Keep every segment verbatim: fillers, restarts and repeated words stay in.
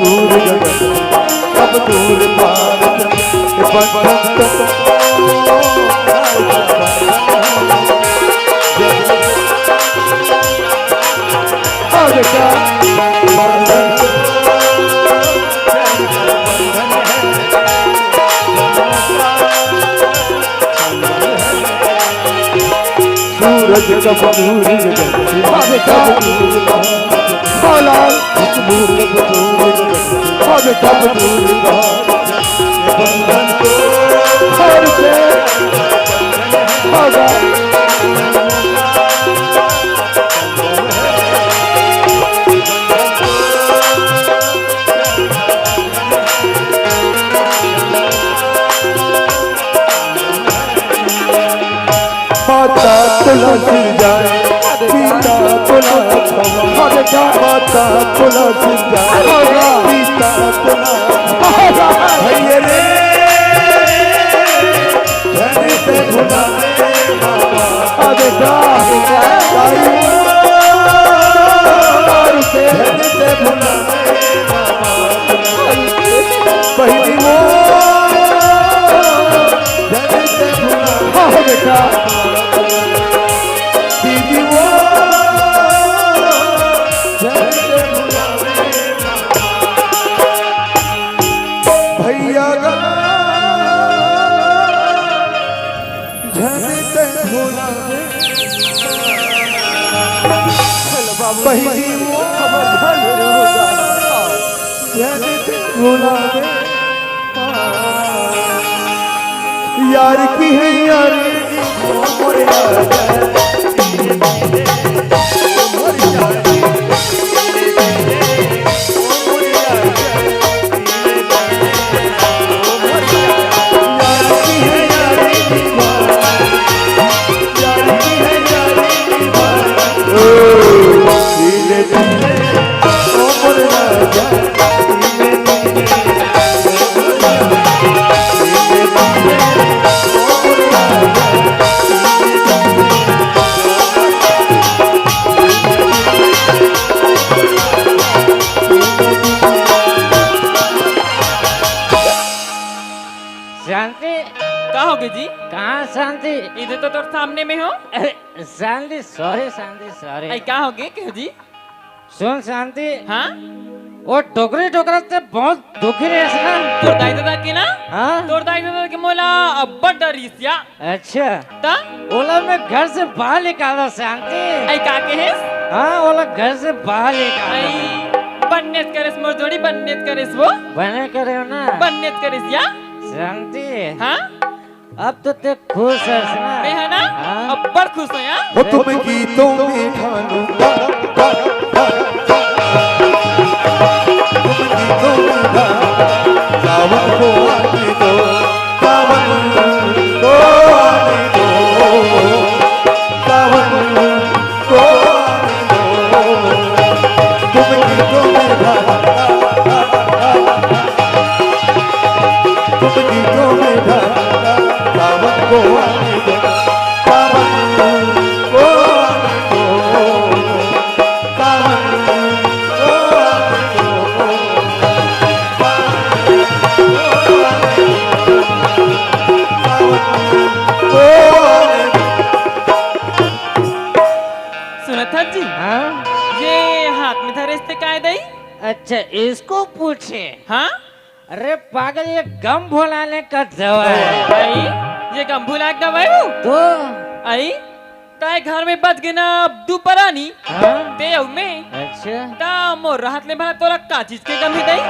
दूर गगन, अब दूर पार, बंधन तो आगे का बंधन तो सूरज कब दूर गगन, आगे का बंधन तो बोला। माता तोला सिरजाए, पिता तोला खवाए। माता तोला सिरजाए, पिता तोला खवाए। भैया रे, झन ते भुला दे बाबा। ताई, झन ते भुला दे बाबा। बहिनी वो, झन ते भुला। हाँ, हो बेटा। दीदी वो, झन ते भुला। भैया गा, झन ते भुला। बहिनी वो, झन ते भुला। यार की है यार। शांति। का होगे जी? कहाँ शांति? इधर तो तोर सामने में हो। अरे, शांति, सॉरी शांति, सॉरी। अरे, का होगे कहो जी? सुन शांति। हाँ? वो डोकरी डोकरा ते बहुत दुखी रहे ना। तोर दाई ददा के ना? हाँ? तोर दाई ददा के मोला अब्बड़ डर रिसिया। अच्छा। त? ओला मैं घर से बाहर निकाला शांति। अई का कहेस? हाँ, ओला घर से बाहर निकाला। अई बन्नेच करेस मोर जोड़ी, बन्नेच करेस वो। बने करे हो ना? बन्नेच करेस या? शांति। हाँ? अब तो ते खुश हस ना? मैं है ना? हाँ? अब्बड़ खुश हूँ यार। वो तुम गीतों में ढालूंगा, तुम गीतों में ढालूंगा, सावन को आने दो, सावन को आने दो, सावन को आने दो, तुम गीतों में ढालूंगा। तुम गीतों में ढाला, सावन को आने दो, सावन को आने दो, सावन को आने दो, सावन को आने दो, सावन को आने दो। सुनत हस जी? हाँ? ये हाथ में धरे से काय दई? अच्छा, इसको पूछे। हाँ? अरे पागल, ये गम भुलाने का दवा है। भाई, ये गम भुलाने का दवा है वो? तो? आई, ताए घर में बच गए ना अब दू परानी। हाँ? ते अउ मैं। अच्छा। ता मोर रहत ले भला तोला का चीज के गम ही दई?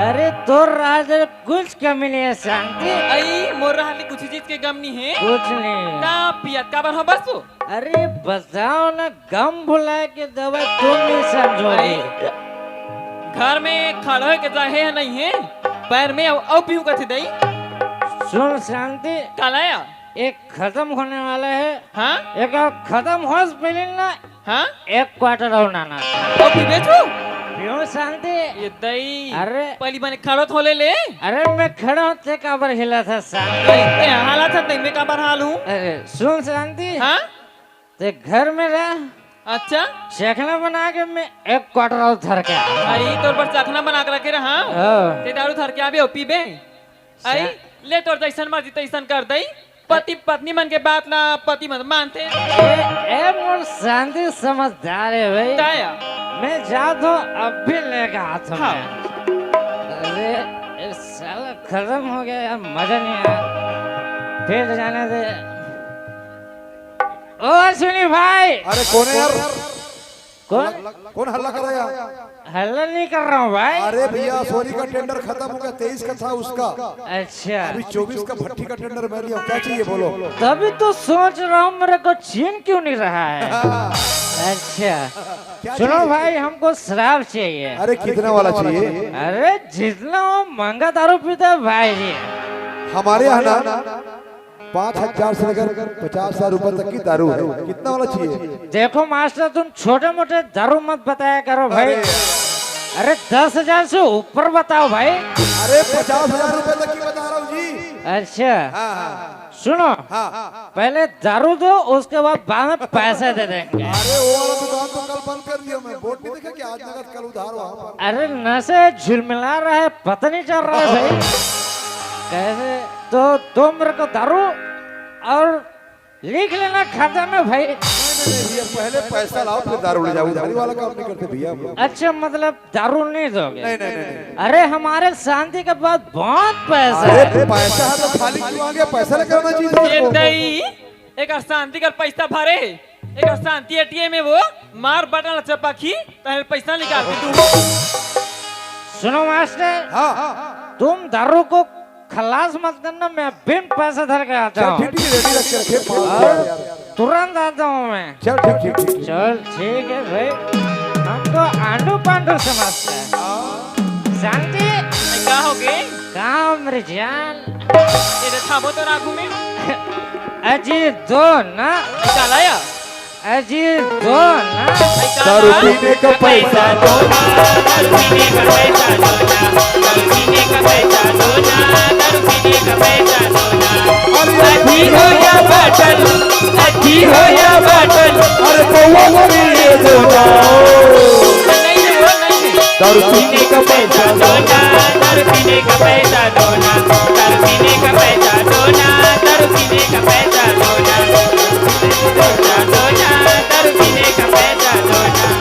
अरे तोर रहत ले कुछ कमी नहीं है शांति। आई, मोर रहत ले कुछ चीज के गम नहीं है। कुछ नहीं। ता पियत काबर हो बस तू? अरे बताओ ना, गम भुलाए के दवा तुम नहीं समझोगे। अरे, घर में खड़े होए के जगह नहीं है, पैर में अउ, अउ पीहू कथे दई। सुन शांति, काला या? एक खत्म होने वाला है। हाँ? एक खत्म होस पहले ना, हाँ? एक क्वार्टर अउ नाना। अउ पीबे तू? पीहू शांति। ये दई। अरे। पहली बने खड़ो तो ले ले। अरे मैं खड़ा हूँ, ते काबर हिलाथस शांति? अरे, ते हालत है, ते मैं काबर हालूँ? अरे सुन शांति। हाँ? ते घर में रह, अच्छा। चखना बना के मैं एक क्वार्टर और धर के आया। अरे, तोर बर चखना बना के रखे रहा। हाँ। ते दारू धर के आबे अउ पीबे। आई, ले तोर जैसन मर्जी तैसन कर दई। पति पत्नी मन के बात ला पति मन मानथे। ए, ए मोर शांति समझदार है भाई। ताया। मैं जात हूँ, अब भी लेके आत हूँ हाँ। मैं। अरे, ये साला खत्म हो गया यार, मजा नहीं आया। फिर जाने दे। ओ अश्विनी भाई। अरे कौन है यार? कौन? हल्ला, कौन हल्ला कर रहा है? हल्ला नहीं कर रहा हूँ भाई। अरे भैया, सोनी का टेंडर खत्म हो गया, तेईस का था उसका। अच्छा। अभी चौबीस का भट्टी का टेंडर मैं लिया हूँ, क्या चाहिए बोलो? तभी तो सोच रहा हूँ, मेरे को छीन क्यों नहीं रहा है। अच्छा। क्या सुनो चाहिए? भाई, हमको शराब चाहिए। अरे कितना वाला चाहिए? अरे जितना हो महंगा दारू पीता है भाई जी। हमारे यहाँ ना पाँच हजार से लेकर पचास हजार रुपए तक की दारू है। कितना वाला चाहिए? देखो मास्टर, तुम छोटे मोटे दारू मत बताया करो भाई। अरे। अरे दस हजार से ऊपर बताओ भाई। अरे पचास हजार रुपए तक की बता रहा हूँ जी। अच्छा। हाँ, हाँ। सुनो, हाँ। पहले दारू दो, उसके बाद बाद में पैसे दे देंगे। अरे वो वाला दुकान तो कल बंद कर दिया मैं, बोर्ड नहीं देखा क्या, आज नगद कल उधार वहाँ पर। अरे नशे झिलमिला रहा है, पता नहीं चल रहा है भाई। कैसे? तो दो मेरे को दारू और लिख लेना खाता में भाई। नहीं, नहीं, नहीं भैया, पहले पैसा लाओ, फिर दारू ले जाओ, उधारी वाला काम नहीं करते भैया हम लोग। अच्छा, मतलब दारू नहीं दोगे? नहीं, नहीं, नहीं, नहीं। अरे हमारे शांति के पास बहुत पैसा है। अरे पैसा है तो खाली क्यों आ गया, पैसा लेकर आना चाहिए था ये उसको। दई, एक शांति का पैसा भरे, एक शांति एटीएम में वो मार बटन चपकी, तहन पैसा निकाल के दूँ। सुनो मास्टर, हाँ। तुम दारू को खलास मत करना, मैं अभी पैसा धर के आता हूँ। ठीक, ठीक, रेडी रख के रखे, पाँच सौ यार। तुरंत आता हूँ मैं। चल, ठीक, ठीक, ठीक। चल, ठीक है भाई, हम तो आंडू पांडू समझते हैं। हाँ। शांति। का हो गए? काम रे जान। ये तो थामो तो राखू में। अजी दो ना। का लाया? अजी दो ना। दारू पीने का पैसा दो ना, दारू पीने का पैसा दो ना, दारू पीने का पैसा दो ना, दारू पीने का पैसा दो ना। अरे अजी हो या बाटल, अजी हो या बाटल। अरे कौवा को भी ये दो ना। नहीं, नहीं, वो नहीं। दारू पीने का पैसा दो ना, दारू पीने का पैसा दो ना, दारू पीने का पैसा दो ना, दारू पीने का पैसा दो ना, पैसा दो ना, दारू पीने का पैसा दो ना।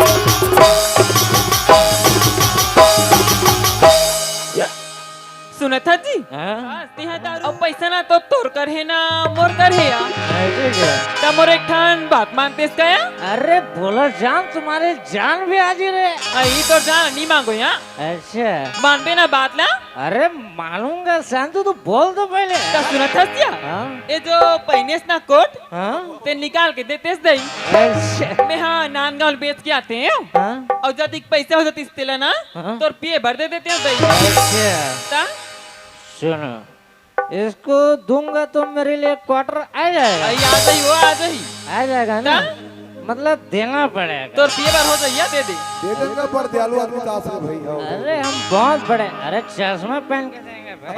सुनत हस जी? हाँ? हाँ, तेहा दारू। अब पैसा ना तो तोर कर हे ना मोर कर हे या। ऐसे क्या? त मोर एक ठन बात मानतेस का या? अरे बोलो जान, तुम्हारे जान भी हाजिर है। हाँ, ये तो जान नहीं मांगो या। अच्छा। मानबे ना बात ना? अरे मानूंगा शांतु, तू बोल तो पहले। त सुनत हस या? हाँ। ये जो पहिनेस ना कोट, हाँ? ते निकाल के देतेस दई। अच्छा। मैं हाँ, नांदगांव बेच के आते हैं। हाँ? और जब एक पैसा हो जातीस तेला ना, हाँ? तोर पिए भर दे देते हो दई। अच्छा। ता? सुनो, इसको दूंगा तो मेरे लिए क्वार्टर आ जाएगा। आ, आ जाई, वो आ जाई। आ जाएगा ना? ता? मतलब देना पड़ेगा। तोर पिए भर हो जाइए, दे दे। दे देंगे पर दयालु आदमी तो आस रे भाई। अरे हम बहुत बड़े, अरे चश्मा पहन के देंगे भाई।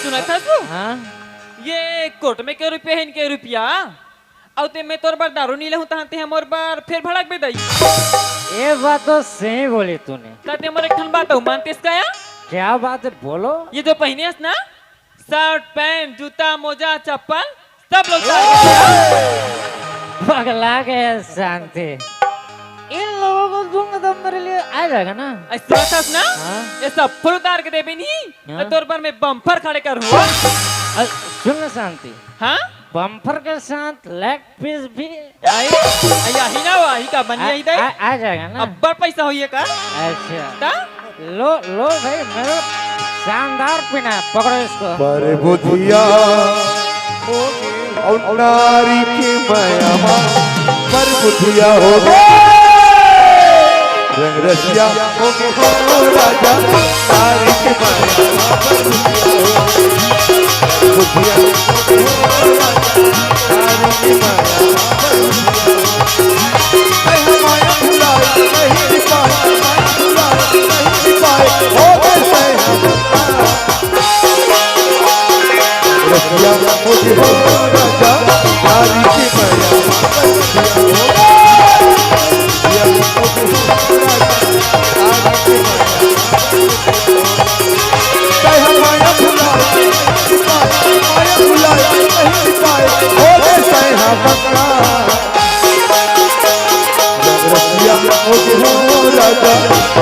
सुनत हस तू? हाँ? ये कोट में के रुपया है, इनके रुपया। अउ ते मैं तोर बर दारू नी लेहूं, तहां ते मोर बर फेर भड़क बे दई। ये बात तो सही बोली तूने। त ते मोर एक ठन बात अउ मानतेस का या? क्या बात है, बोलो। ये जो पहिने हस ना, शर्ट, पैंट, जूता, मोजा, चप्पल, सब लोग तार के दिया। पगला गया शांति। इन लोगों को दूंगा तो मेरे लिए आ जाएगा ना? ऐसा था ना? हाँ। ये सब फुल उतार के देबे नहीं, हाँ। तो तोर पर मैं बम्पर खड़े करूँगा। अ, सुन ना शांति। हाँ? बम्पर के साथ लेग पीस भी। आई, आई, आही ना, आही का बनी आ, आई दे। आ, आ जाएगा ना? अब्बड़ पैसा होइए का? अच्छा। ता? लो, लो भाई, मेरे शानदार पीना है, पकड़ो इसको। पर बुधिया और नारी के माया मा, पर बुधिया हो गए रंग रसिया हो गए हो राजा, नारी के माया मा, पर बुधिया हो गए, बुधिया हो गए हो राजा, नारी के माया मा, पर बुधिया हो गए। मैं हमारा भुला, मैं ही पाया, मैं भुला। रसिया हो के हो राजा,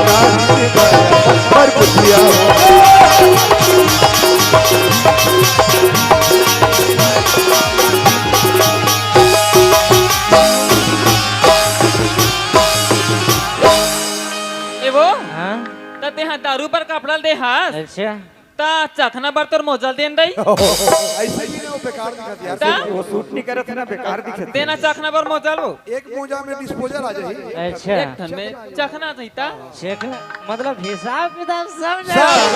नाच के गाना भर बुधिया हो। ए वो, हाँ? त तेहा दारू बर कपड़ा ल दे हस? अच्छा। त चखना बर तोर मोजा ल देन दई। ऐसे भी ना, वो बेकार दिखत यार। त? वो सूट नहीं करत है ना, बेकार दिखत है। तेना चखना बर मोजा ल वो। एक मोजा में डिस्पोजल आ जाही। अच्छा। एक ठन में चखना नहीं त। चखना, मतलब हिसाब किताब सब सब। जाए।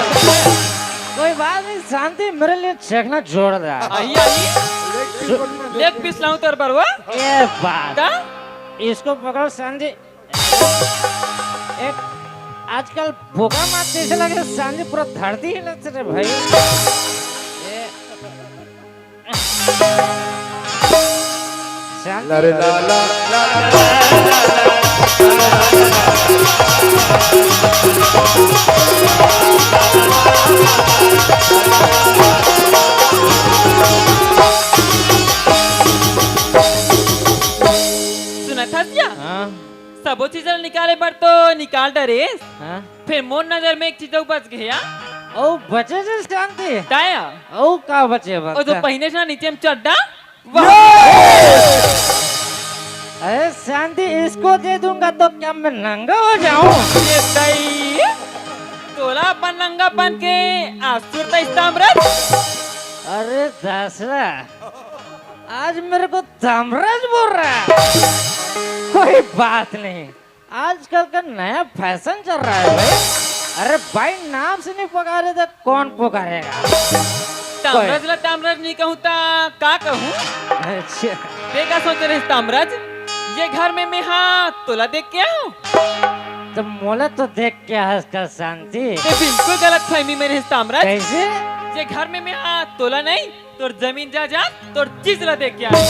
कोई बात नहीं, शांति, मेरे लिए चखना जोड़ दे। आही, आही। लेग पीस बोली ना, लेग पीस लाऊं तोर बर वो? ये बात। त? इसको पकड़ो शांति। एक आजकल भूखा मार जैसे लगे, सांझे पूरा धरती हिलत रे भाई। ए, शांति। ला रे ला ला, ला ला ला ला। सुनत हस या? हाँ। सबो चीज ल निकाले बर तो निकाल डरेस, हाँ? फेर मोर नजर में एक चीज अउ बच गे या। अउ बचे जे शांति? ताया? अउ का बचे ओ जो बता? पहिने से ना नीचे में चड्डा, वाह! अरे शांति, इसको दे दूंगा तो क्या मैं नंगा हो जाऊं? ये दई, तोला अपन नंगापन के आसुर त इस्तामरत। अरे दासरा, आज मेरे को तामराज बोल रहा है। कोई बात नहीं, आजकल का नया फैशन चल रहा है भाई। अरे भाई, नाम से नहीं पुकारे तो कौन पुकारेगा? तामराज ला तामराज नहीं कहूँ ता का कहूँ? अच्छा। ते का सोच रहे तामराज? ये घर में मैं हाँ तोला देख के आऊँ। तो मोला तो देख के हंसता शांति। ते बिल्कुल गलत फहमी में रहे तामराज। कैसे? ये घर में मैं हाँ तोला नहीं, तोर जमीन जायदाद, तोर चीज ला देख के आए।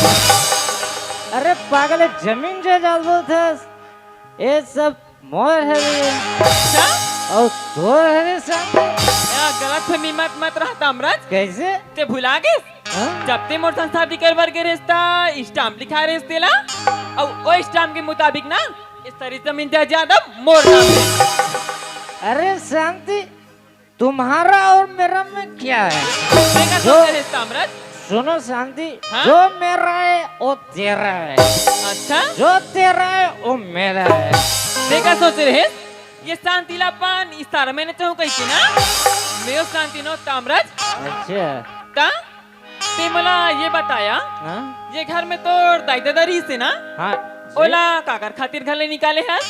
अरे पागल है, जमीन जायदाद बोलत हस? ये सब मोर हरे। अच्छा? अउ तोर हरे शांति। या गलत फहमी मत, मत रह तामराज। कैसे? ते भुला गेस? हाँ? जब ते मोर संग शादी करे बर गे रहेस त स्टाम्प लिखा रहेस तेला, अउ ओ स्टाम्प के मुताबिक ना, ये सारी जमीन जायदाद अब मोर नाम हे। अरे शांति, तुम्हारा और मेरा में क्या है? ते का जो सोच रहे तामराज? सुनो शांति, हाँ? जो मेरा है वो तेरा है, अच्छा? जो तेरा है वो मेरा है। ते का सोच रहे? ये शांति ला अपन इशारा में नचाहूं कहिके ना? मैं ओ शांति नो तामराज। अच्छा। ता? ते मोला ये बताया, हाँ? ये घर में तोर दाई ददा रहिस हे ना? हाँ। ओला काकर खातिर घर ले निकाले हस?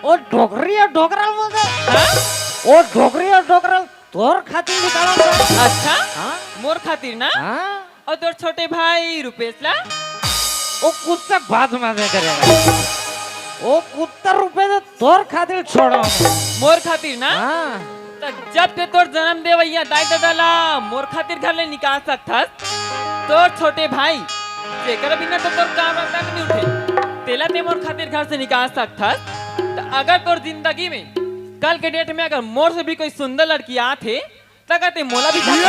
ओ डोकरी अउ डोकरा ल बोलथे। हाँ? ओ डोकरी अउ डोकरा ल तोर खातिर निकाला था। अच्छा? हाँ? मोर खातिर ना? हाँ? अउ तोर छोटे भाई रुपेश ला? ओ कुत्ता बात माने करेगा। ओ कुत्ता रुपेश तोर खातिर छोड़ो। मोर खातिर ना? हाँ। त जब ते तोर जन्म देवइया दाई ददा ला मोर खातिर घर ले निकाल सकथस, तोर छोटे भाई, जेकर बिना तो तोर काम रद्दा में नहीं उठे, तेला ते मोर खातिर घर से निकाल सकथस। त अगर तोर जिंदगी में कल के डेट में अगर मोर से भी कोई सुंदर लड़की आत हे, त का ते मोला भी साथ ये!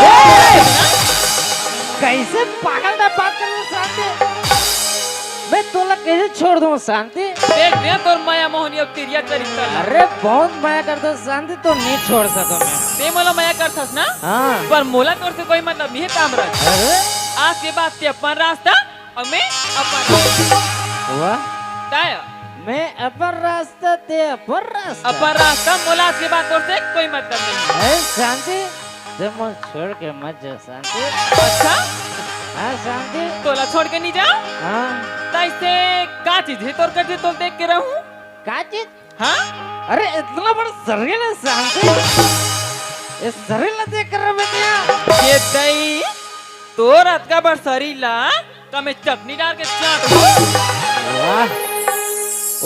कैसे पागल ना बात कर रहे शांति? मैं तोला कैसे छोड़ दूं शांति? देख दे तोर माया मोहनी अउ तिरिया चरित्र ला। अरे बहुत माया करता हूँ शांति, तो नहीं छोड़ सकता मैं। ते मोला माया करथस ना? हाँ। पर मोला तोर से कोई मतलब नहीं है तामराज। अरे? आज के बाद ते अपन रास्ता अउ मैं अपन रास्ता। वाह। ताया। मैं अपन रास्ता, ते अपन रास्ता। अपन रास्ता, मोला आज के बाद तोर से कोई मतलब नहीं। अरे शांति, ते मोला छोड़ के मत जा शांति। अच्छा? हाँ शांति। तोला छोड़ के नहीं जा? हाँ। त ऐसे का चीज है तोर कर जे तोला देख के रहूं? का चीज? हाँ? अरे इतना बड़ा शरीर है शांति। ये शरीर ला देख कर रहे बेटिया। ये दई, तोर अतका बड़ शरीर ला त मैं चटनी डाल के चाटहूं। वाह,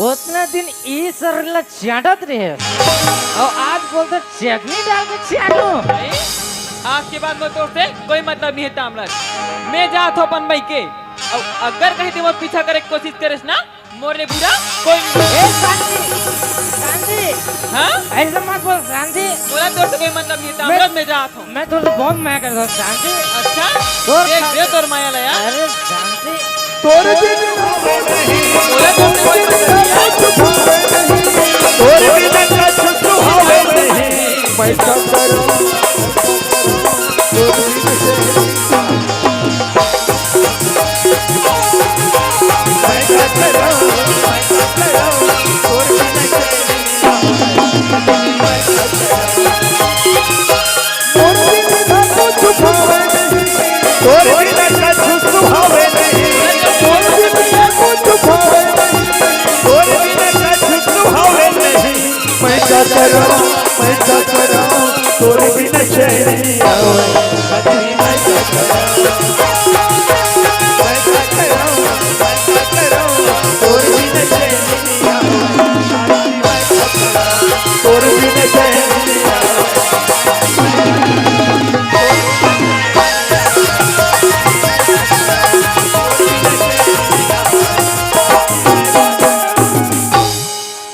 उतना दिन ई शरीर ला चाटत रहे अउ आज बोलथे चटनी डाल के चाटहूं। नहीं, आज के बाद मैं तोर से कोई मतलब नहीं है तामराज। मैं जात हूं अपन मइके। अउ अगर कहीं ते मोर पीछा करे के कोशिश करेस ना, मोर ले बुरा कोई नहीं। ए शांति, शांति। हाँ? ऐसे मत बोल शांति। मोला तोर से कोई मतलब नहीं है तामराज, मैं जात हूं। मैं तोर से बहुत माया करता हूँ शांति। अच्छा? तोर देख, खा- दे तोर माया ला यार। अरे शांति। तोर बिन भावे नहीं, तोर बिन कछु सुहावे नहीं। मैं का करूं, तोर बिन चैन, मैं का करूं, मैं का करूं, तोर बिन चैन। तोर बिन ना कुछ भावे नहीं, तोर बिन कछु सुहावे नहीं, तोर बिन ना कुछ भावे नहीं, तोर बिन कछु सुहावे नहीं। मैं का करूं, मैं का करूं, तोर बिन चैन नहीं आवे। मैं का करूं, मैं का करूं, मैं का करूं, तोर बिन चैन नहीं आवे। तोर बिन चैन नहीं आवे।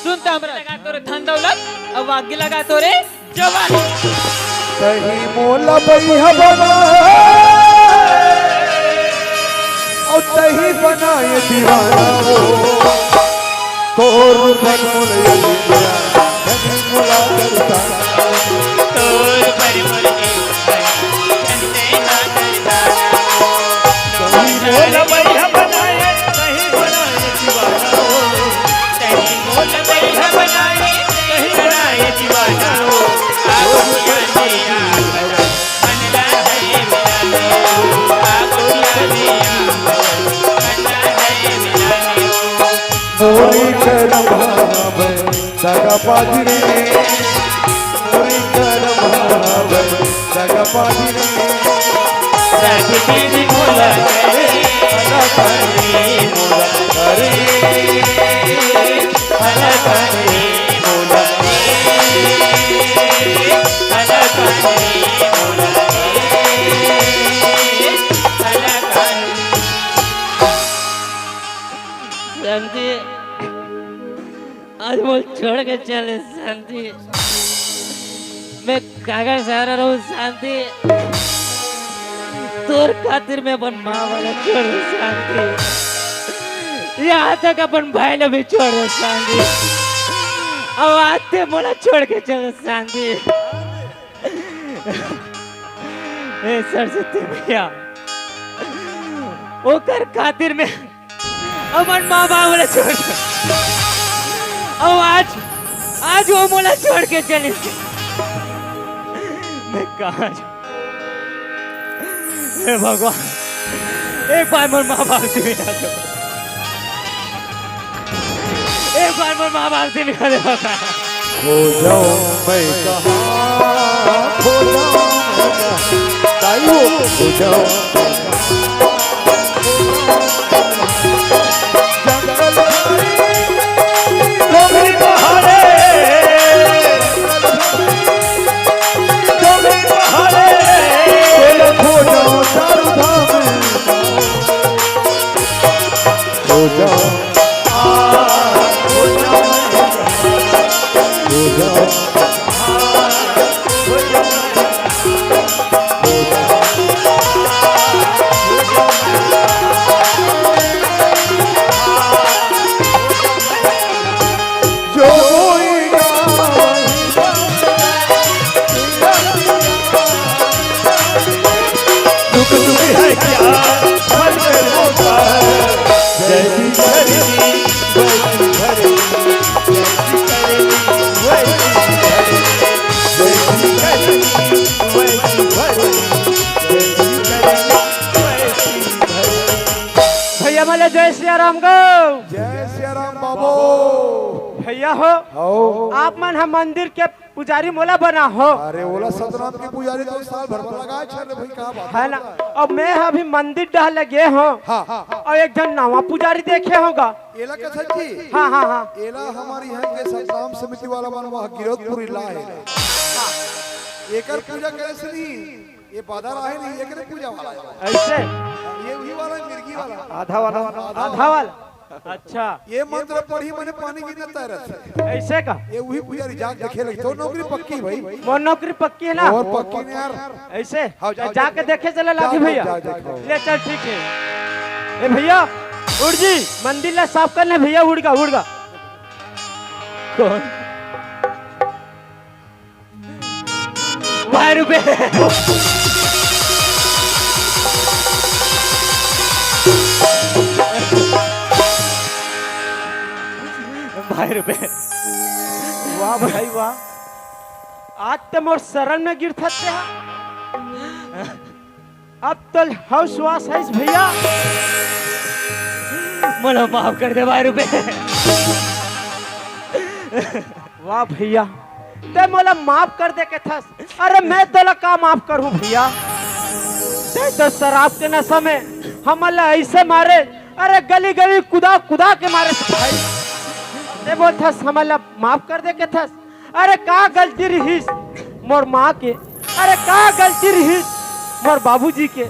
सुन त हमरा लगा तोरे धन दौलत, अब आगे लगा तोरे जवानी। तही मोला बइहा बना, अउ तही बनाए दीवाना हो। तोर बन मोला ये दुनिया, तही मोला करता। तोर पर मोर के ऊपर, चंदे ना करता। तही मोला बइहा बनाए, तही बनाए दीवाना हो। तही मोला बइहा बनाए, तही बनाए दीवाना हो। आगो पिया दे आगो। मोरी करम भावे सगा पाजरी, मोरी करम भावे सगा पाजरी। राजनीति मोला करे, अदा करे, मोला करे, अदा करे, मोला करे, अदा करे, मोला करे, अदा करे। शांति, आज मोला छोड़ के चले शांति। मैं काका सहारा रहूं शांति। तोर खातिर मैं अपन माँ वाला छोड़ दूं शांति। यहाँ तक अपन भाई ला भी छोड़ दूं शांति। अब आज ते मोला छोड़ के चले शांति। ए सरस्वती मैया, ओकर खातिर मैं अपन माँ बाप ला छोड़, अब आज, आज वो मोला छोड़ के चले। मैं कहाँ जाऊँ? हे भगवान, एक बार मोर माँ बाप से मिला दो, एक बार मोर माँ बाप से मिला दो भगवान। खो जाऊं मैं कहाँ, खो जाऊं मैं कहाँ, ताई हो, खो जाऊं मैं कहाँ। जंगल झाड़ी, डोंगरी पहाड़े, डोंगरी पहाड़े, तेरा खो जाऊं चारों धाम, खो जाऊं। भैया मन ल जय सिया राम गो। जय सिया राम बाबू। भैया हो, आओ। आप मन ह मंदिर के पुजारी मोला बना हो। अरे ओला सतनाम के पुजारी तो साल भर में लगाए छे रे भाई, का बात है ना? अब मैं ह अभी मंदिर डहर लगे हो। हाँ, हाँ, हाँ। और एक झन नवा पुजारी देखे होगा। एला का सच्ची? हाँ, हाँ, हाँ। एला हमर यहाँ के सतनाम समिति वाला मन वहाँ गिरौदपुरी ला है। एकर पूजा करे से नहीं, ये बादर आहे नहीं, एकरे पूजा वाला है। ऐसे? ये वही वाला है, मिर्गी वाला। आधा वाला। आधा वाला। अच्छा। ये मंत्र पढ़ी मने पानी गिरना तैरत है। ऐसे का? ये वही पुजारी जाके देखे लगे। तो नौकरी पक्की भाई। मोर नौकरी पक्की है ना? और पक्की नहीं यार। ऐसे? हाँ, जा, जाके जा, देखे चले लागी जा, भैया। जा, जा, जा। ले चल ठीक है। ए भैया, उड़ जी, मंदिर ला साफ करने भैया, उड़ गा, उड़ गा। कौन? भाई रुपए। भाई रुपए। वाह भाई वाह, आज ते मोर शरण में गिरथस ते हा। अब तो हौस वास है भैया। मोला माफ कर दे भाई रुपए। वाह भैया, ते मोला माफ कर दे के थस। अरे मैं तोला का माफ करूं भैया, ते तो शराब के नशा में हमन ला ऐसे मारे, अरे गली गली कुदा कुदा के मारे भाई। ते बोलथस हमन ला माफ कर दे के थस। अरे का गलती रहिस मोर माँ के, अरे का गलती रहिस मोर बाबूजी के।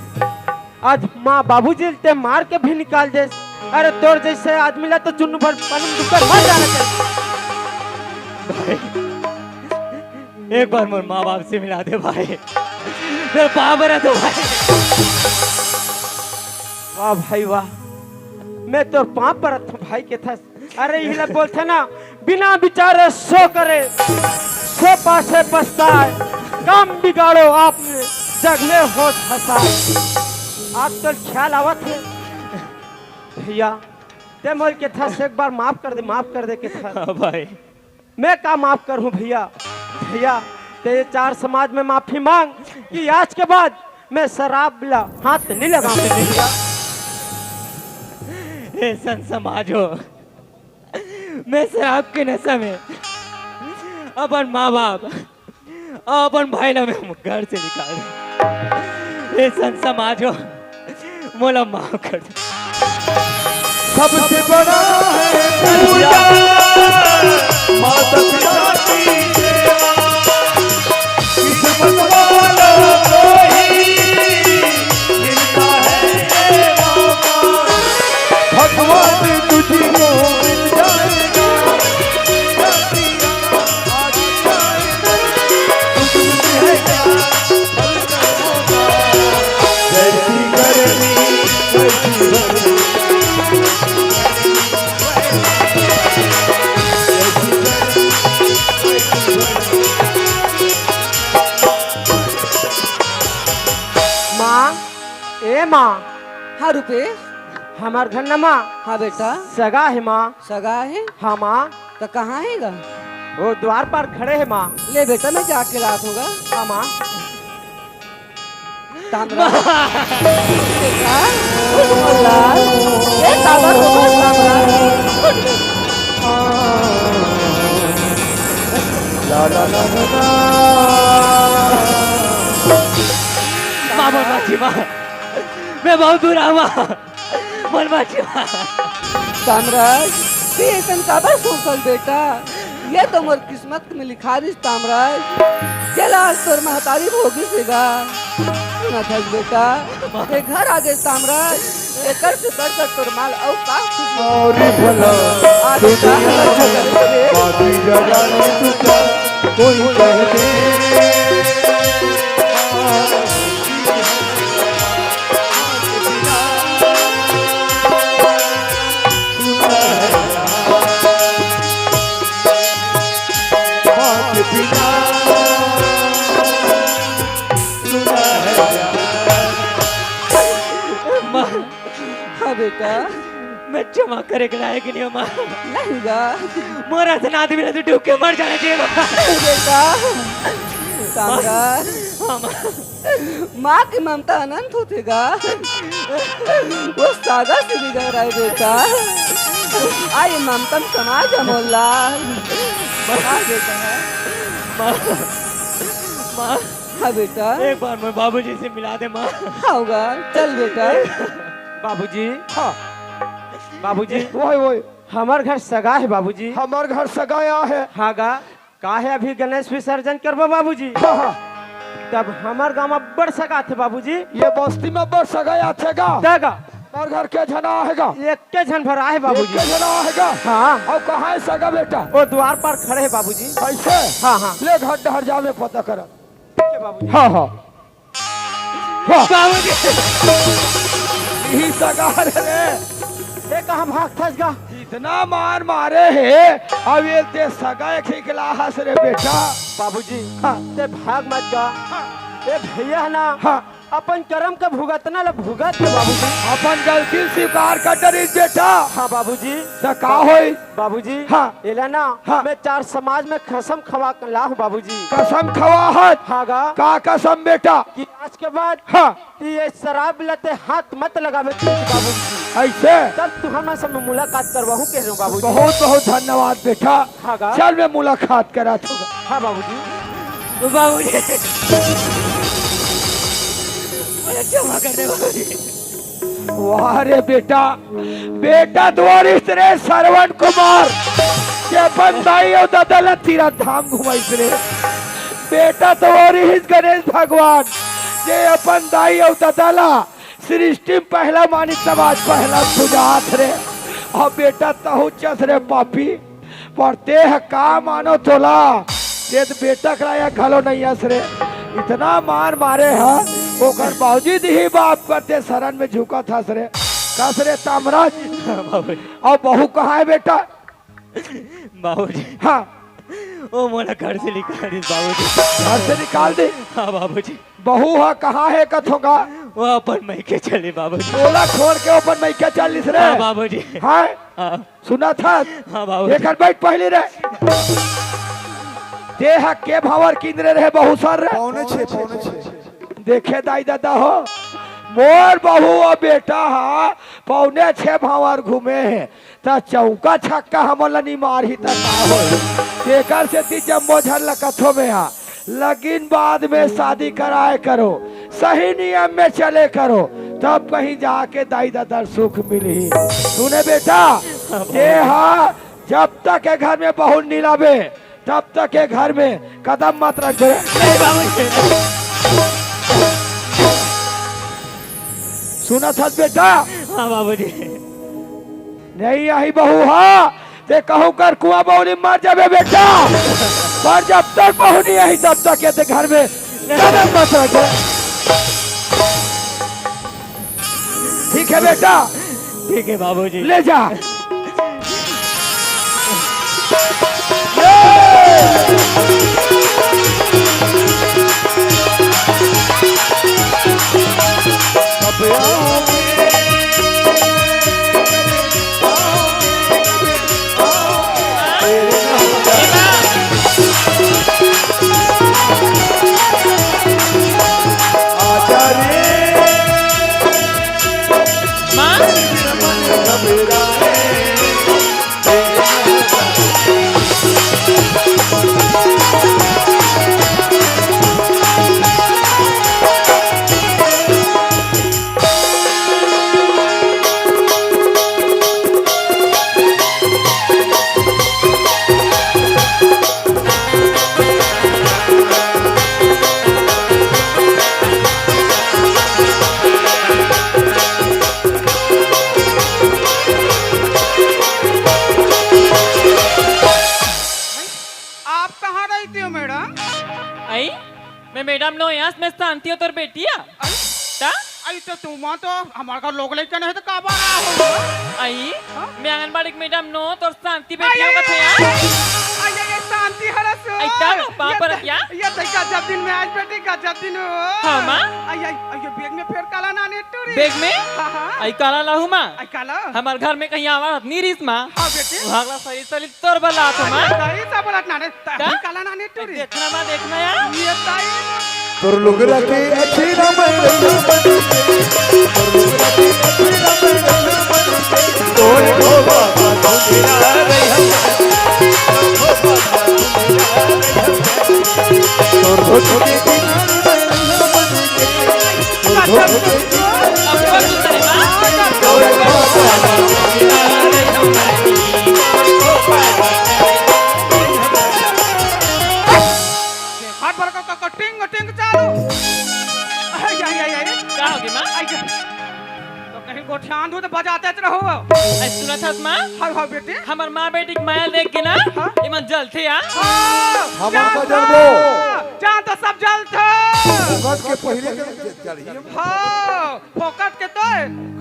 आज माँ बाबूजी ल ते मार के भी निकाल देस। अरे तोर जैसे आदमी ला तो चुन्नू भर पानी में डूब कर मर जाना चाहिए। भाई, एक बार मोर माँ बाप से मिला दे भाई, मैं पाँव परत हूँ भाई। वाह भाई वाह, मैं तोर पाँव परत हूँ भाई के थस। अरे इही ला बोलथे ना, बिना विचारे सो करे, सो पाछे पछताए, काम बिगाड़ो आपने, जग में होश हंसाए। आज तो ख्याल आवत हे भैया, ते मोर के थस एक बार माफ कर दे, माफ कर दे के थस। हाँ भाई। मैं का माफ करूं भैया? भैया, ते ये चार समाज में माफी मांग कि आज के बाद मैं शराब ला हाथ नहीं लगाऊं भैया। हे संत समाज हो, मैं शराब के नशा में अपन माँ बाप अउ अपन भाई ला मैं घर से निकाल दूं। हे संत समाज हो, मोला माफ कर दे। सबसे बड़ा है पूजा, माता पिता की सेवा। किस्मत वालों को ही मिलता है ये मौका। भगवान तुझको मिल जाएगा। जैसी करनी वैसी भरनी। माँ, ए माँ। हाँ रुपेश। हमार घर न माँ। हाँ बेटा। सगा हे माँ। सगा हे? हाँ माँ। त कहाँ हे गा? वो द्वार पर खड़े हे माँ। ले बेटा, मैं जाके लात हूँ गा। हाँ माँ। तामरा। बेटा, मोला। ए तामरा, तामरा। ला, ला, ला, ला, ला। माँ, माँ, माँ जी, माँ। मैं बहुत बुरा हुआ। मन बाची बा। तामराज, तैं अइसन काबर सोचथस बेटा? ये तो मोर किस्मत में लिखा रहिस तामराज। जेला आज तोर महतारी भोगिस हे गा। सुनत हस बेटा, ये घर आ गे तामराज। एकर से बढ़कर तोर माल अउ का खुशी। और भला आज दुनिया में बाकी जगह नहीं तुझे कोई कह दे। माँ, हाँ बेटा। मैं क्षमा करे के लायक नहीं हूँ, माँ। नहीं गा। मोर असन आदमी ला तो डूब के मर जाना चाहिए, माँ। बेटा, तामराज। हाँ, माँ। माँ के ममता अनंत होथे गा। वो सागर से भी गहरा हे बेटा। आ ये ममता में समा जा मोर लाल। हाँ बेटा। माँ, माँ। हाँ बेटा। एक बार मैं बाबूजी से मिला दे, माँ। हाँ गा, चल बेटा। बाबूजी। हाँ। बाबूजी। वही, वही। हमर घर सगा हे बाबूजी। हमर घर सगा हे। हाँ गा। काहे अभी गणेश विसर्जन करबो बाबूजी? हाँ, हाँ। तब हमर गांव में अब्बड़ सगा आथे बाबूजी। ये बस्ती में अब्बड़ सगा आथे गा? ते गा। हमर घर के झन आहे गा? एक्के झन भर आहे बाबूजी। एक्के झन आहे गा? हाँ। अउ कहाँ हे सगा बेटा? वो द्वार पर खड़े हे बाबूजी। अइसे? हाँ, हाँ। ले घर डहर जा, मैं पता करत। ठीक हे बाबूजी। हाँ, हाँ। वाह। बाबूजी। इही सगा हरे रे। ए, कहाँ भागथस गा? इतना मार मारे हे, अब ये ते सगा एक ही के लाहस रे बेटा। बाबूजी, हाँ। ते भाग मत गा। हाँ। ए भैया ना, हाँ। अपन करम के भुगतना ल भुगत हे बाबूजी। अपन गलती स्वीकार कर डरिस बेटा। हाँ बाबूजी। त का होई? बाबूजी, हाँ। एला ना, हाँ। मैं चार समाज में कसम खवा के लाहूँ बाबूजी। कसम खवा हत? हाँ गा। का कसम बेटा? कि आज के बाद हाँ। ये शराब लते हाथ मत लगावे तू बाबूजी। ऐसे? तब तुहर मन से मैं मुलाकात करवाहूँ कह रहे हूँ बाबूजी। बहुत बहुत धन्यवाद बेटा। हाँ गा। चल मैं मुलाकात करा दूंगा। हाँ बाबूजी। बाबूजी। मुझे क्षमा कर दे बाबूजी। वाह रे बेटा, बेटा तोरिस रे श्रवण कुमार, के अपन दाई अउ ददा ला तीरथ धाम घुमाइस रे। बेटा तोरिस गणेश भगवान, जे अपन दाई अउ ददा ला सृष्टि में पहला मानिस, समाज पहला सुजात रे। अब बेटा तहु चस रे पापी, पर ते ह का मानो तोला, ते त बेटा कराया घलो नइ अस रे। इतना मार मारे ह, ओकर बावजूद ही बाप करते शरण में झुकत हस रे। कस रे तामराज। बाबूजी। अउ बहू कहाँ हे बेटा? बाबूजी। हाँ। ओ मोला घर से निकाल दिस बाबूजी। घर से निकाल दे? हाँ बाबूजी। बहू ह कहाँ हे कथों गा? वो अपन मइके चले बाबूजी। ओला छोड़ के अपन मइके चलिस रे। हाँ बाबूजी। हाँ? हाँ। सुनत हस? हाँ बाबूजी। एकर बैठ पहली रे। ते ह के भांवर किंदरे रहे बहू सर रे? पौने छे, पौने छे। देखे दाई ददा हो, मोर बहू अउ बेटा ह पौने छे भांवर घूमे हे, त चौका छक्का हमन ला नि मारही त का होही? तेकर सेती जम्मो झन ला कथों में हा, लगिन बाद में शादी कराए करो, सही नियम में चले करो, तब कहीं जाके दाई ददा सुख मिलही। सुने बेटा, ते हा जब तक ए घर में बहू नि लाबे, तब तक ए घर में कदम मत रखबे। नहीं बाबूजी। सुनत हस बेटा? हाँ बाबूजी। नइ आही बहू हा, ते कहूँ कर कुआं बउली मर जाबे बेटा, पर जब तक बहू नइ आही तब तक ए घर में कदम मत रखबे। ठीक हे बेटा, ठीक हे बाबूजी। ले जा। आप कहाँ रहती हो मैडम? आई, मैं मैडम नो हंव, मैं शांति हंव तोर बेटी हंव। आई? ता? आई तो तुम तो हमारे घर लोग लेके नहीं तो काबर आ हो? आई, हाँ? मैं आंगनबाड़ी के मैडम नो हंव, तोर शांति बेटी हंव कथे यार। आई, आई, आई, शांति हरस। आई, ता नो, पाँव ये परत या? ये तो गजब दिन में आज बेटी, गजब दिन हो। हाँ, माँ। आई, आई, आई, ये बैग में फेर काला नानी टूरी। बैग में? हाँ, हाँ। आई, काला लाहू, माँ। आई, काला? हमार घर में कहीं आवा नहीं रिहिस, माँ। हाँ, बेटी। वहाँ ला सही सही तोर बला तो, माँ। आई, सही सब बला नानी। ता? काला नानी टूरी। देखना, माँ, देखना यार। ये ताई। तोर लुगरा के अछीरा में रहिया बन के। तोर लुगरा के अछीरा में रहिया बन के। तोर हो बाबा, तोर तेरा रहिया बन के। तोर हो छोटे किनारे में रहिया बन के। तोर हो छोटे किनारे में रहिया बन के। हर बार का, का, का टिंग, टिंग चालू। आई, आई, आई, आई। का हो गे, माँ? आई, तो कहीं गोठियान दू तो बजाते रहो। आई, सुनत हस, माँ? हाँ, हाँ, बेटी। हमर माँ बेटी के माया देख के ना, हाँ? इमन जलथे यार। हाँ, हमर का जलबो। जान तो सब जलथे। फोकट के पहिले के जल ही। हाँ, फोकट के तो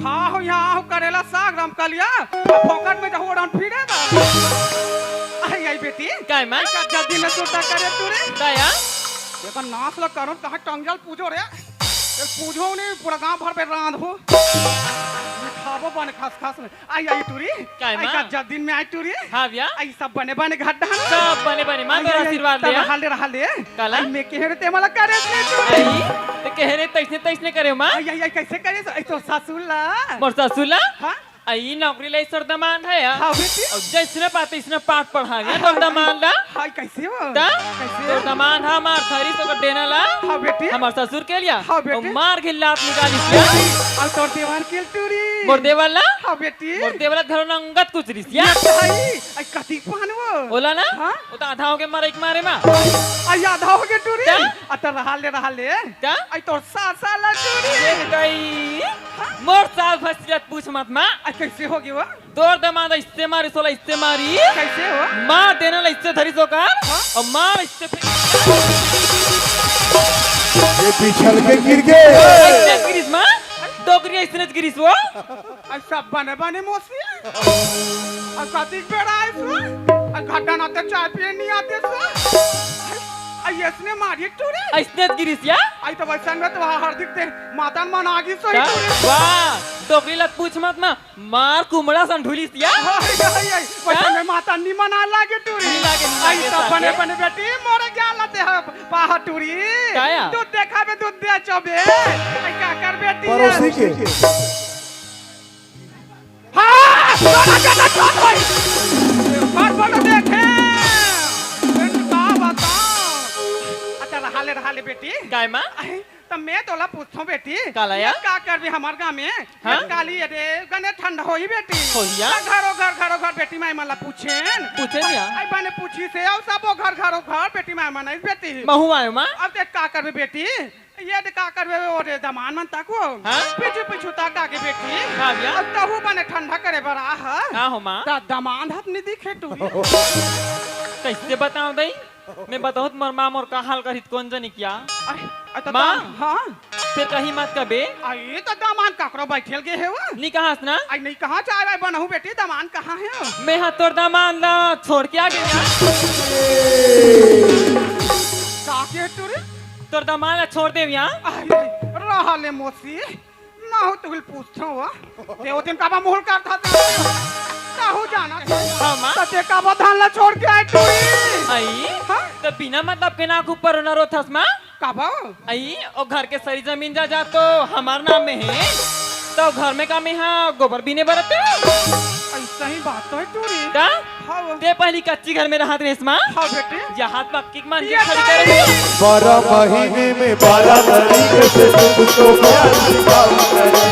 खाहू यहाँ आहू करेला साग रमकलिया, फोकट में जहू ओढ़न फिरे बा। आई, आई बेटी। काय माँ? का जल्दी में सुरता करे टूरी। काय या? एकर नाश ल करो, कहाँ टंगल पूजो रे। ये पूजो नहीं, पूरा गांव भर पे रांध हो। खाबो बने खस खस में। आई, आई टूरी। काय आई माँ? का जल्दी में आई टूरी। हाँ भैया। आई सब बने बने घाट डहान। सब बने बने माँ, आई, तोर आई, आई, आशीर्वाद तब ले। रहा ले, रहा ले। काला? आई मैं कहे रे ते मला करे थे टूरी। आई, ते कहे रे तैसने तैसने करे माँ। आई, आई, आई कैसे करे? आई तो सासू ला। मोर सासू ला? हाँ? आई नौकरी ले सर दमान है या? हाँ बेटी। और जैसने पाते इसने पाठ पढ़ा गया तो दमान ला। हाय, कैसे हो? ता? कैसे तो हो? दमान हा मार थारी तो कर देना ला। हाँ बेटी। हमार ससुर के लिया। हाँ बेटी। और मार के लात निकाली दिया। और तोर देवान के टूरी। मोर देवाला? हाँ बेटी। मोर देवाला घर नंगत कुछ रिसिया। ये तो है। आई कति पान वो? बोला ना? हाँ? वो तो आधा हो गया मारा एक मारे मा। आई आधा हो गया टूरी। क्या? अत रहा ले, रहा ले। क्या? आई तोर सास साला टूरी। ये गई। हाँ? मोर सास भसियत पूछ मत माँ। आई कैसे हो गया वो? तोर दमाद इससे मारिस ओला, इससे मारिस। कैसे हो? मार देना ला इससे धरिस ओकर, हाँ? और मार इससे फेंक। ये पिछल के गिर गए। इससे गिरिस माँ, डोकरी इसने गिरिस वो। आई सब बने बने मोसी। आई कतिक बेड़ा आइस वो। आई घाटा ना ते चाय पिए नहीं आते सो। आई इसने मारी टूरी। इसने गिरिस या? आई तो वैसन में तो वहाँ हर दिखते मातन मन आगी सोई का? टूरी। वाह, डोकरी ला पूछ मत ना। मार कुमड़ा सन ढुलिस या। हाय, हाय, हाय, वचन में माता निमन आ लागे टूरी। नी लागे, नी आई लागे सब साथे। बने बने बेटी, मोरे ज्ञान लाते ह पाहा टूरी। काया? दूध देखा बे, दूध दे चबे। आई का कर बेटी? पड़ोसी के। हाँ, बड़ा ज्यादा चोट होई। बार बार देखे। का बताओ? अच्छा, रहा ले, रहा ले बेटी। काय माँ? आई, त मैं तोला पूछथों बेटी, काला या? ये का करबे हमर गाँव में? हाँ? ये काली ये दे, गने ठंड होही बेटी। होही या? त घरो घर, घरो घर बेटी माई मन ला पूछेन। पूछेन या? आई बने पूछिस हे, अउ सबो घर, घरो घर बेटी माई मन आइस बेटी। महू आयो माँ। अब ते का करबे बेटी? ये दे का करबे, ओ रे दमान मन तक वो। हाँ? पीछू पीछू तक आगे बेटी। हाँ भैया। अब तहू बने ठंडा करे बर आ ह। का हो माँ? त दमान हत नी दिखे टूरी। कैसे बताओ दई? मैं बताऊँ तुम्हार माँ मोर का हाल करित कोन जनी क्या? अरे, अरे, तो माँ। दाम-, हाँ। फिर कहीं मत कबे। आई तो दामान काकरो बैठल गे हे वो। नी कहास ना? आई नहीं कहाँ चाय वाय बनहू बेटी, दामान कहाँ हे वो? मैं हा तोर दामान ला छोड़ के आ गया। का के टूरी? तोर दामान ला छोड़ देव यहाँ। आई, रहा ले मोसी। महू तुहिल पूछथों वो। ते ओ दिन काबा मुहुल करथा ते। कहू जाना। हाँ, माँ। त ते काबा धान ला छोड़ के आए टूरी। आई? हाँ? त बिना मतलब के नाक ऊपर न रोथस माँ? काबा? आई, ओ घर के सरी जमीन जायदाद तो हमार नाम में हे। त घर में का में हा गोबर बीने बरत हे? अइसही बात तो हे टूरी। का? हाँ। ते पहली कच्ची घर में रहत रेस माँ? हाँ बेटी। यहाँ पक्की के मन के ये खड़ी तारीख। करे। बारह महीने में बारह तारीख से तुमको प्यार की बात करें।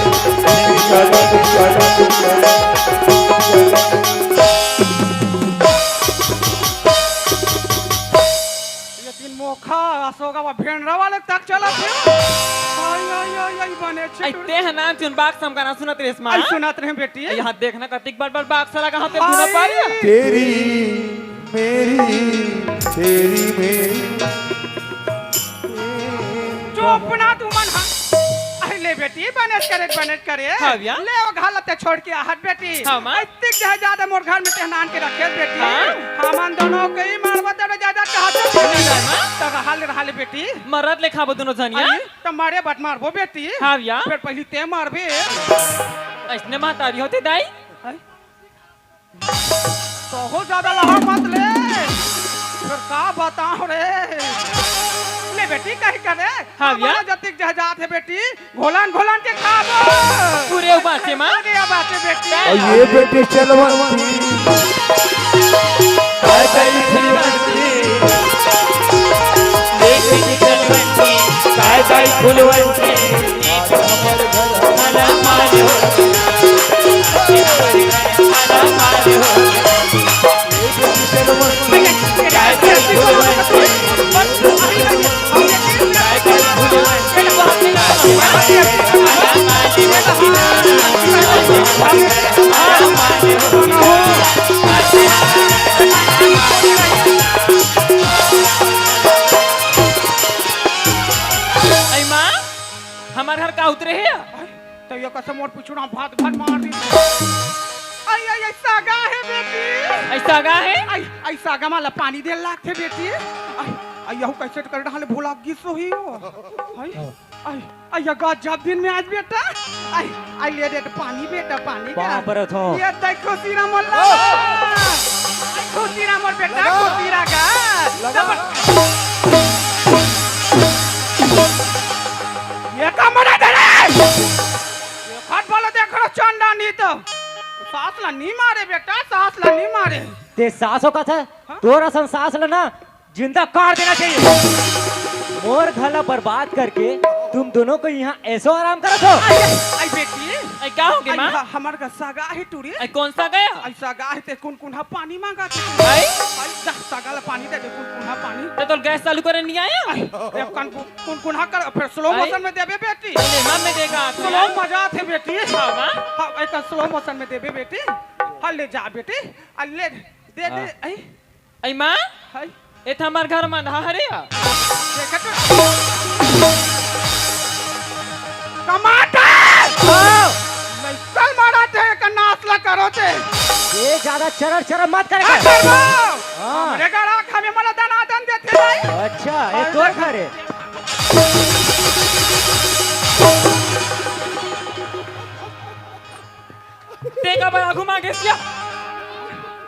ये दिन मोखा, असोगा वा भेंडरा वाले तक चला थे। आई, आई, आई, आई, बने अच्छे आई, टूरी। ते ह नाम चुन बाग समगाना सुनत रेस माँ? आई, सुनत रहे बेटी। यहाँ देखना कतिक बार बार बाग सला कहाँ ते हाय। बुना पारी। तेरी मेरी, तेरी मेरी। चुप ना तू मन हा। अरे ले बेटी, बनेच करे, बनेच करे। हाँ भैया। ले ओ घालते छोड़ के आहत बेटी। हाँ माँ। इतनी जहाँ ज्यादा मोर घर में तेहनान के रखे बेटी। हाँ। हमन दोनों के ही मारवा तेरे ज्यादा कहा तो नहीं जाए माँ। तो हाल रहा ले बेटी। मरद ले खाबो दोनों जनिया। अरे, तो मारे बट मारबो बेटी। हाँ भैया। फिर पहली ते मारबे। ऐसने महतारी होते दाई। हाय। बहुत ज्यादा लहा मत ले। फिर का बताओ रे? ले बेटी, कहीं करे। हाँ भैया। हमारा जतिक जहाजात है बेटी, घोलन घोलन के खाबो। पूरे बात है माँ। पूरे बात है बेटी। और ये बेटी चलवंती। काय दाई फुलवंती। ये बेटी चलवंती। काय दाई फुलवंती। कसम, मोर पिछुड़ा भात भर मार दी। आई, आई, आई, सागा हे बेटी। आई, सागा हे? आई, आई, सागा मा ला पानी दे लागथे बेटी। आई, आई, यहू कैसे कर डाले भुला गिस होही हो। आई, आई, आई, या गजब दिन में आज बेटा। आई, आई, ले दे पानी बेटा, पानी का। बाप रे थो। ये देखो सीरा मोला। आई, खुशी रा मोर बेटा, लगा। खुशी रा का। लगा। ये का मना दे रे। ये खट बोलो देख रो चंडा नी तो। सास ला नी मारे बेटा, सास ला नी मारे। ते सास हो का था? हाँ? तोर असन सास ला ना जिंदा काट देना चाहिए। मोर घर ला बर्बाद करके तुम दोनों को यहाँ ऐसो आराम करत हो। आई, आई बेटी। आई, का हो गे, आई, माँ? ह-, हमर का सागा हे टूरी। आई, कौन सागा हे? आई, सागा हे ते कुनकुनहा पानी मांगा थे। आई? आई, जा, सागा ला पानी दे दे, कुनकुनहा पानी। ते तोर गैस चालू करे नहीं आया? आई, ए, कन-, कुनकुनहा कर, फिर slow आई? Motion में देबे बेटी। अरे, माँ, मैं देखा था। Slow मजा थे बेटी। हाँ, माँ। हाँ, एक slow motion में देबे बेटी। हाँ, ले जा बेटी। आ, ले, दे दे। हाँ। आई? अई माँ, हाय। ए त हमर घर म अंधा हरे या। देखत हो? टमाटर! हाँ। नइकल मारा थे, एकर नाश ला करो थे। ये ज्यादा चरर चरर मत करे का कर। करबो। हाँ। हमरे घर आके हमें मला दनादन देथे भाई। अच्छा, ये हाय, तोर देख। घर हे। तें काबर आगू मांगेस या?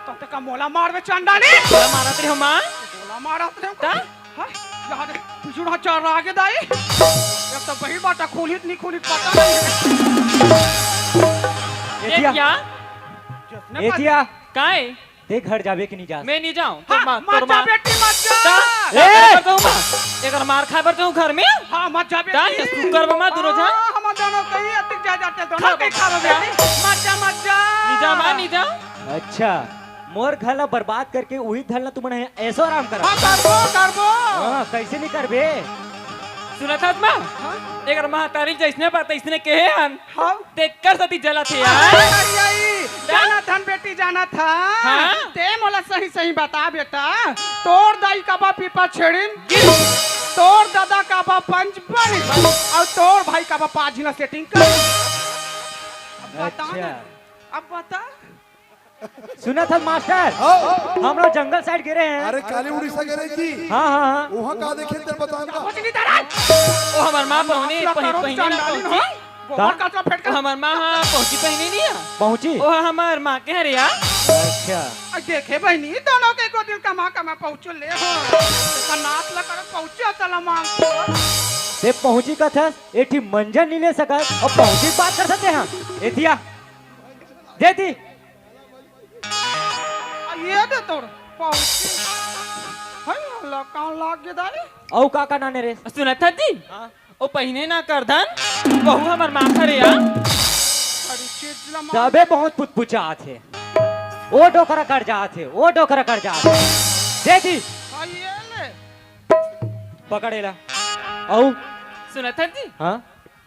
त तें का मोला मारबे चंडाली? मोला मारत रहे हो माँ? मोला मारत रहे हो? त? हाँ? यहाँ दे, पिछुड़ा चार आगे दाई। एक तो बहिर बाटा खोलित नहीं खोलित पता नहीं। ए एतिया। जिसने ए पता एतिया। काय? तें घर जाबे कि नहीं जा? मैं नहीं जाऊँ। हाँ, तोर माँ, मत तोर जा माँ। बेटी, मत जा। ता, ए! का बर जाऊँ माँ? एकर मार खाए बर जाऊँ घर में? हाँ, मत जा ता, बेटी। ये सुकर बा माँ, दोनों झन। हाँ, हम दोनों कहीं अतिक जा जाते दोनों खा कहीं बा। खा लो बेटी। मत जा, मत जा। नहीं जा माँ, नहीं जा। अच्छा, मोर घर ला बर्बाद करके उही घर ला तुमन ऐसो आराम करा। हाँ, करबो, करबो। हाँ, कैसे नहीं करबे? सुनत हस माँ? हाँ? एकर महतारी जैसने बात तैसने कहे हन। हाँ। तेकर सेती जलत हे यार। आई, आई, आई, का? जानत हन बेटी, जानत हन। हाँ? तें मोला सही सही बता बेटा, तोर दाई काबर पीपा छेड़िन, तोर दादा काबर पंच बनिन, अउ तोर भाई काबर पाँच झिन ला setting करिन। अब बता अच्छा। ना, अब बता। सुनत हस मास्टर, हाँ। हम लोग जंगल side गे रहे हैं। अरे काली उड़ीसा गे रहे जी। हाँ, हाँ, हाँ। वहाँ का देखे तेरे बताऊंगा। कुछ नहीं तारा। ओ हमर माँ पहुनी, माफ पही-, करो, पहनी ना चंडाली पहुँची। हो। गोबर का? कचरा फेंक ओ कर। हमर माँ हाँ पहुँची पहनी नहीं है। पहुँची? ओ हमर माँ के हरे यार। अच्छा। आ देखे बहिनी, दोनों के को दिन कमा कमा पहुँचो ले हो। का नाश ला कर पहुँचो, चला मांग। ते पहुँची कथस, एक ठी मंजन नहीं ले सकत, अउ पहुँची बात कर सकते हैं। एतिया। दे दी। आ, ये दे तोर पाउची। हई, हल्ला कहाँ लाग गे दाई? अउ का का नाने रे? सुनत हस जी? हाँ। ओ पहिने ना करधन, बहू हमर माखा रे आ। अरे, चीज ला मार। तबे बहुत पुचपुचात हे। ओ डोकरा कर जात हे, ओ डोकरा कर जात हे। दे दी। हाँ, ये ले। पकड़ एला। अउ? सुनत हस जी? हाँ?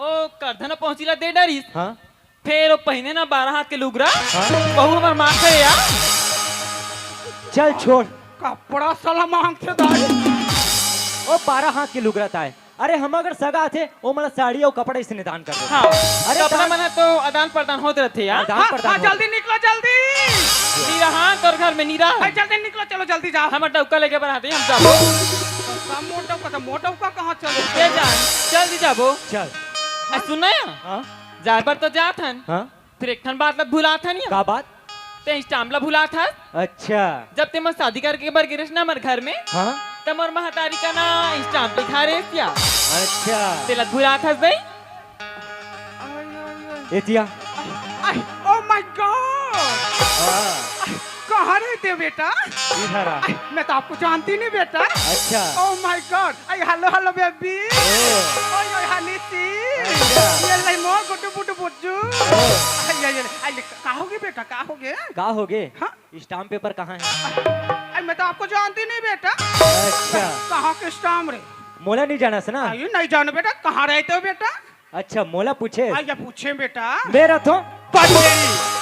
ओ करधन पहुँची ला दे डरिस। हाँ? फेर ओ पहिने ना बारह हाथ के लुगरा, हाँ? बहू हमर माखा रे आ। चल छोड़। कपड़ा साला मांगथे दाई। ओ बारह हाथ के लुगरा ताय। अरे हम अगर सगा आथे, ओ मन ला साड़ी अउ कपड़ा इसने दान कर देथे। हाँ, अरे कपड़ा दान मन ह तो आदान प्रदान होत रथे यार। आदान हाँ, प्रदान हाँ, होत। जल्दी निकलो, जल्दी। नी रहा तोर घर में, नी रहा। भाई, जल्दी निकलो, चलो, जल्दी जाओ। हमर डौका लेके बर आथे, हम जाबो। का मोर डौका, तो मोर डौका कहाँ चले? ए जान, जल्दी जाबो। चल। ए, सुन ना यार। हाँ? जाए बर तो जात हन। हाँ? फेर एक ठन बात ला भुलात हन या। का बात? तें stamp ला भुलात हस। अच्छा। जब तें मोर शादी करे बर गे रहेस ना हमर घर में, हाँ? त मोर महतारी का ना stamp लिखा रहेस या। अच्छा। तेला भुलात हस बे? एतिया। आई, oh my God! हाँ। कहाँ रहते हो बेटा? इधर आ। आई, मैं तो आपको जानती नहीं बेटा। अच्छा। Oh my God! I, hello, hello baby। ओ। ओए, ओए, honey सी। अच्छा। ये ले मोर गुड्डू बुड्डू बुज्जू। ओ। आई, आई, आई, आई, का होगे बेटा, का होगे? का होगे? हाँ? Stamp paper कहाँ है? आई, मैं तो आपको जानती नहीं बेटा। अच्छा। कहाँ के stamp रे? मोला नहीं जानस ना? आई, नहीं जानो बेटा, कहाँ रहते हो बेटा? अच्छा, मोला पूछे? आई, या पूछे बेटा। मेरा तो पटेरी।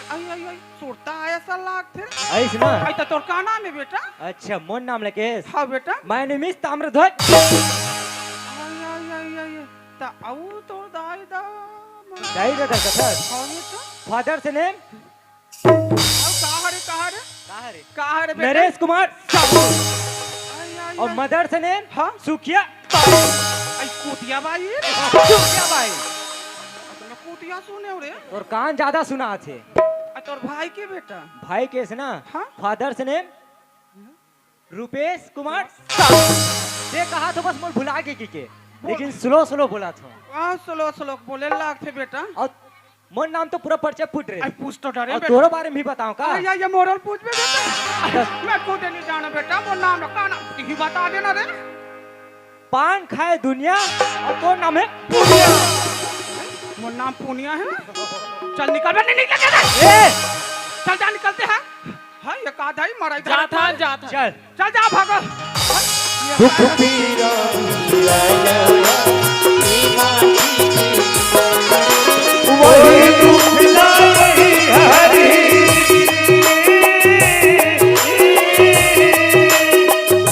आई, आई, आई, सुरता आया सा लागथे। ऐस ना? आई, तो तोर का नाम है बेटा? अच्छा, मोर नाम लकेस? हाँ बेटा। My name is Tamradhwaj. आई, आई, आई, आई, त अउ तोर दाई दा दाई ददा कथस। हाँ, ये तो। फादर से नेम? अउ कहाँ रे, कहाँ रे? कहाँ रे? कहाँ रे बेटा? नरेश कुमार साहू। आई, आई, और आई। मदर से नेम? हाँ? सुखिया बाई। आई कुटिया बाई रे। सुखिया बाई। अपना कुटिया सुने हो रे। तोर कान ज्यादा सुनाथे। आ तोर भाई के बेटा? भाई के से ना? हाँ? फादर से नेम? रूपेश कुमार साहू। ते कहा तो बस मोर भुला के की के। बोल। लेकिन स्लो स्लो बोला था। हाँ, स्लो स्लो बोले लागथे बेटा। और मोर नाम तो पूरा परिचय फुट रे। आई पूछ तो डरे और बेटा। तोरो बारे में भी बताओ का? आई, आई, ये मोरल पूछ बे बेटा। मैं खुद नहीं जाना बेटा, मोर नाम का नाम ही बता देना रे। पान खाए दुनिया और तोर नाम है पुनिया। मोर नाम पुनिया है। चल निकल बे, नहीं निकल। ए! चल जा, निकलते हैं। हाँ, ये का धाई मरा इधर जात हन, जात हन। चल। चल जा, भागो। दुख पीरा वही दुख लाई हरी।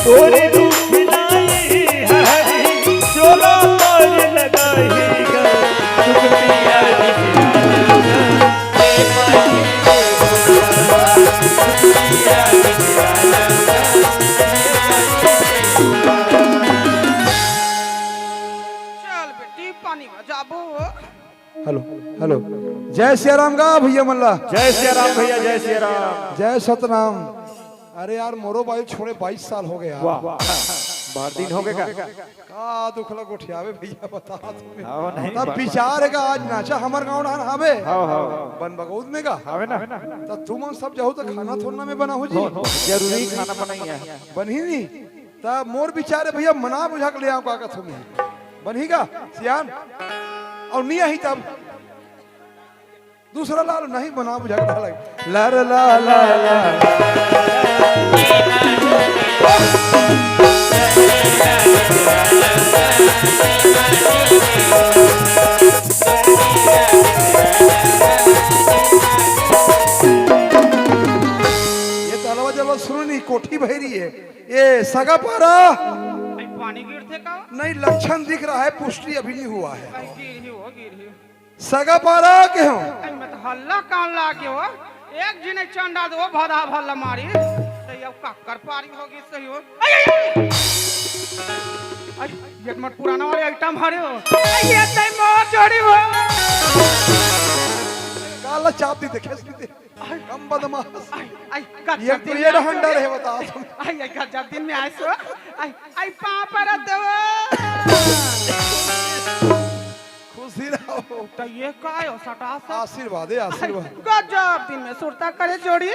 तोरे दुख लाई हरी। चोला तोरे लगाई गा। दुख पीरा चल बेटी, पानी में जाबो। Hello, hello. जय सिया राम गा भैया मन ला। जय सिया राम भैया, जय सिया राम। जय सतनाम। अरे यार, मोरो बाई छोड़े बाईस साल हो गया। वाह, बहुत दिन हो गए का? का दुख ला गोठियावे भैया, बता तुम्हें। हाँ, नहीं, तब बा-, विचार है का आज नाचा हमर गाँव डहर हावे। हाँ, हाँ। बन बगौद में का? हावे ना। तब तुम सब जाहू तो खाना थोड़ना में बनाहू जी। बहुत, बहुत जरूरी खाना बनाई है। बनही नहीं। तब मोर विचार है भैया, मना बुझा के ले आओ का कथू में। बनही का? सियान? और नहीं आई तब। दूसरा लाल नहीं बना बुझा के लग। ला रे ला ला ला। ये तलवा जलवा सुनो नहीं, कोठी भैरी है। ये सगा पारा। भाई पानी गिरथे का? नहीं, लक्षण दिख रहा है, पुष्टि अभी नहीं हुआ है। भाई गिर ही हो, गिर ही। सगा पारा के हो? आई, मैं तो हल्ला कान ला के हो। एक जिने चंडा दो भदा भल्ला मारी। तो ये काकर पारी होगी सही हो। आई, आई, आई। आई, ये मत पुराना वाले आइटम हरे हो। आई, ये तई मोर जोड़ी हो। काला चाप दी देखे, सुन दे। आई। कम बदमाश। आई, आई, ये गजब तो दिन ये में डहंडा आए रहे, बता। आई, आई, गजब दिन में आए सो। आई, आई, पाँव परत हो। खुशी रहो। तो ये का हो, सटा सा? आशीर्वाद है, आशीर्वाद। गजब दिन में सुरता करे जोड़ी।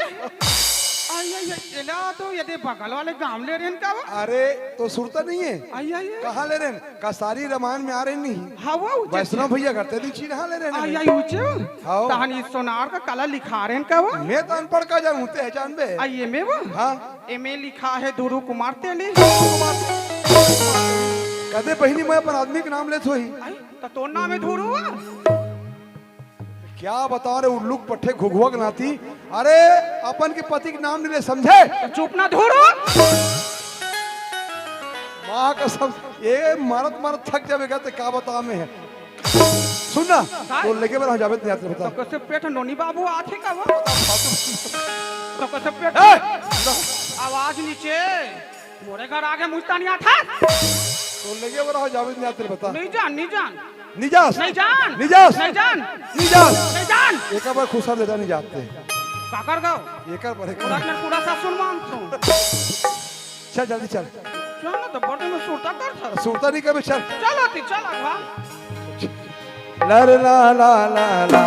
आई, आई, आई, एला तो ये दे बगल वाले गांव ले रेन का वो? अरे, तो सुरता नहीं है? आई, आई, आई। कहाँ ले रेन? कसारी रामायण में आ रेन नहीं? हाँ, वो उचित वैष्णव है। भैया करते दिन चीन हाँ ले रेन आई, नहीं? आई, उचित। हाँ। तहन ई सोनार का काला लिखा रेन का वो? मैं तो अनपढ़ का जानूं, ते है जानबे। आई, एमे वो? हाँ। एमे लिखा है धुरू कुमार तेली। कदे बहिनी मैं अपन आदमी के नाम लेत होही। आई, त तोर नाम है धुरू? क्या बता रे उल्लू के पट्ठे घुघुआ के नाती। अरे अपन के पति के नाम नहीं ले समझे। त चुप ना धुरू। माँ कसम, ये मारत मारत थक जावेगा ते का बता में है। सुन ना, का? तो लेके बड़ा जावेद नहीं आते बता। तो कैसे पेट नोनी बाबू आथे का वो? तो कैसे पेट ए! आवाज नीचे। मोरे घर आगे मुझता नहीं आता। तो लेके बड़ा जावेद नहीं आते बता। नहीं जान, नहीं जान। निजास। नहीं जान। निजास। नहीं जान। निजास। नहीं जान। एक बार खुशा ले जा, नहीं जाते। काकर गाँव? एक बार एक पूरा में पूरा सा सुन मान तू। चल जल्दी चल। चल ना तो बर्थडे में सुरता कर था। सुरता नहीं कभी चल। चल आती, चल अगवा। ला रे ला ला ला ला।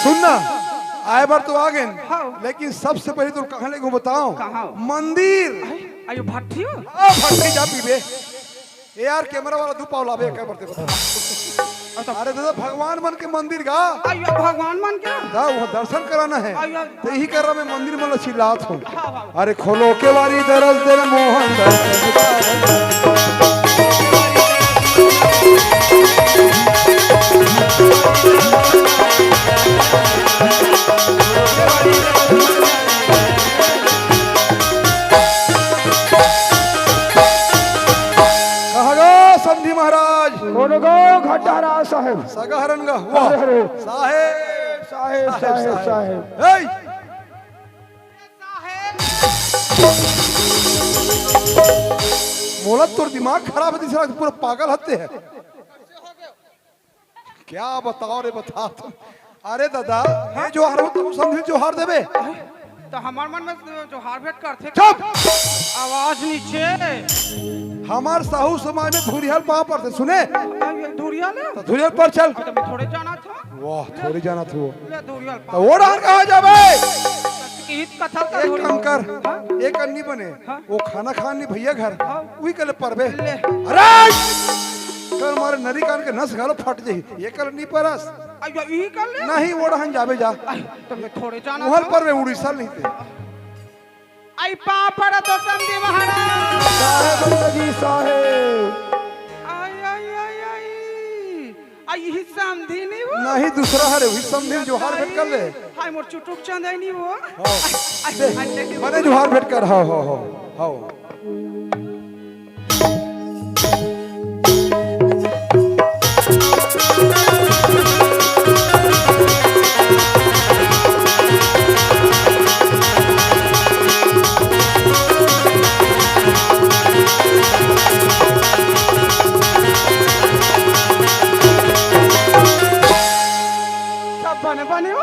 सुन ना, आए बार तो आ गए, हाँ। लेकिन सबसे पहले तो कहाँ ले घूम बताओ? कहाँ? मंदिर। अयो भट्टी हो? हाँ, भट्टी जा पीबे। ए यार, कैमरा वाला दू पाव लावे, एक बार देखो। अच्छा। अरे दादा, भगवान मन के मंदिर गा। अयो भगवान मन के? दा, वो दर्शन कराना है। अयो। तो यही कर रहा मैं, मंदिर मन ला चिल्लात हूँ। हाँ, हाँ। अरे खोलो केवारी दरस दे रे मोहन दास। गो घटारा साहेब। सगहरन गा, वाह। अरे, अरे। साहेब, साहेब, साहेब, साहेब, साहेब। साहेब। ए! मोला तोर दिमाग खराब हे, तीसरा पूरा पागल हत्ते हे। क्या बताओ रे, बता तुम। अरे दादा, ये जोहार हो, तुम समझे जोहार देबे। त हमर मन में जोहार भेंट करथे। चुप! आवाज नीचे। हमर साहू समाज में धुरिहल पाँव परथे, सुने? अरे, धुरिहल? त धुरिहल पर चल। अरे, मैं थोड़े जाना था। वाह, थोड़ी जाना था वो। ले, धुरिहल त पाँव। वो डहर कहाँ जाबे? ईद कथा का एक धुरिहल। काम कर, हाँ? एक अन्नी बने, हाँ? वो खाना खान नहीं भैया घर, हाँ? उही कले परबे। ले। अरे! कल मारे नरी कान के नस घलो फट जाही, ये कल नहीं परस। अयो, इही कर ले। नहीं, वो डहन जाबे जा। आई, त मैं थोड़े जाना वहल था। पर वे उड़ीसा नहीं थे। आई पाँव परत हो समधी महाराज। साहेब बंदा जी साहेब। आई, आई, आई, आई। आई, इही समधी नहीं हो? नहीं, दूसरा हरे, उही समधी जोहार भेंट कर ले। हाय, मोर चुटुक चंद आई नहीं हो? हाँ। आई, आई, दे, आई, आई, मने जोहार भेंट कर, हाँ, हाँ, हाँ, हाँ। सब बने बने हो?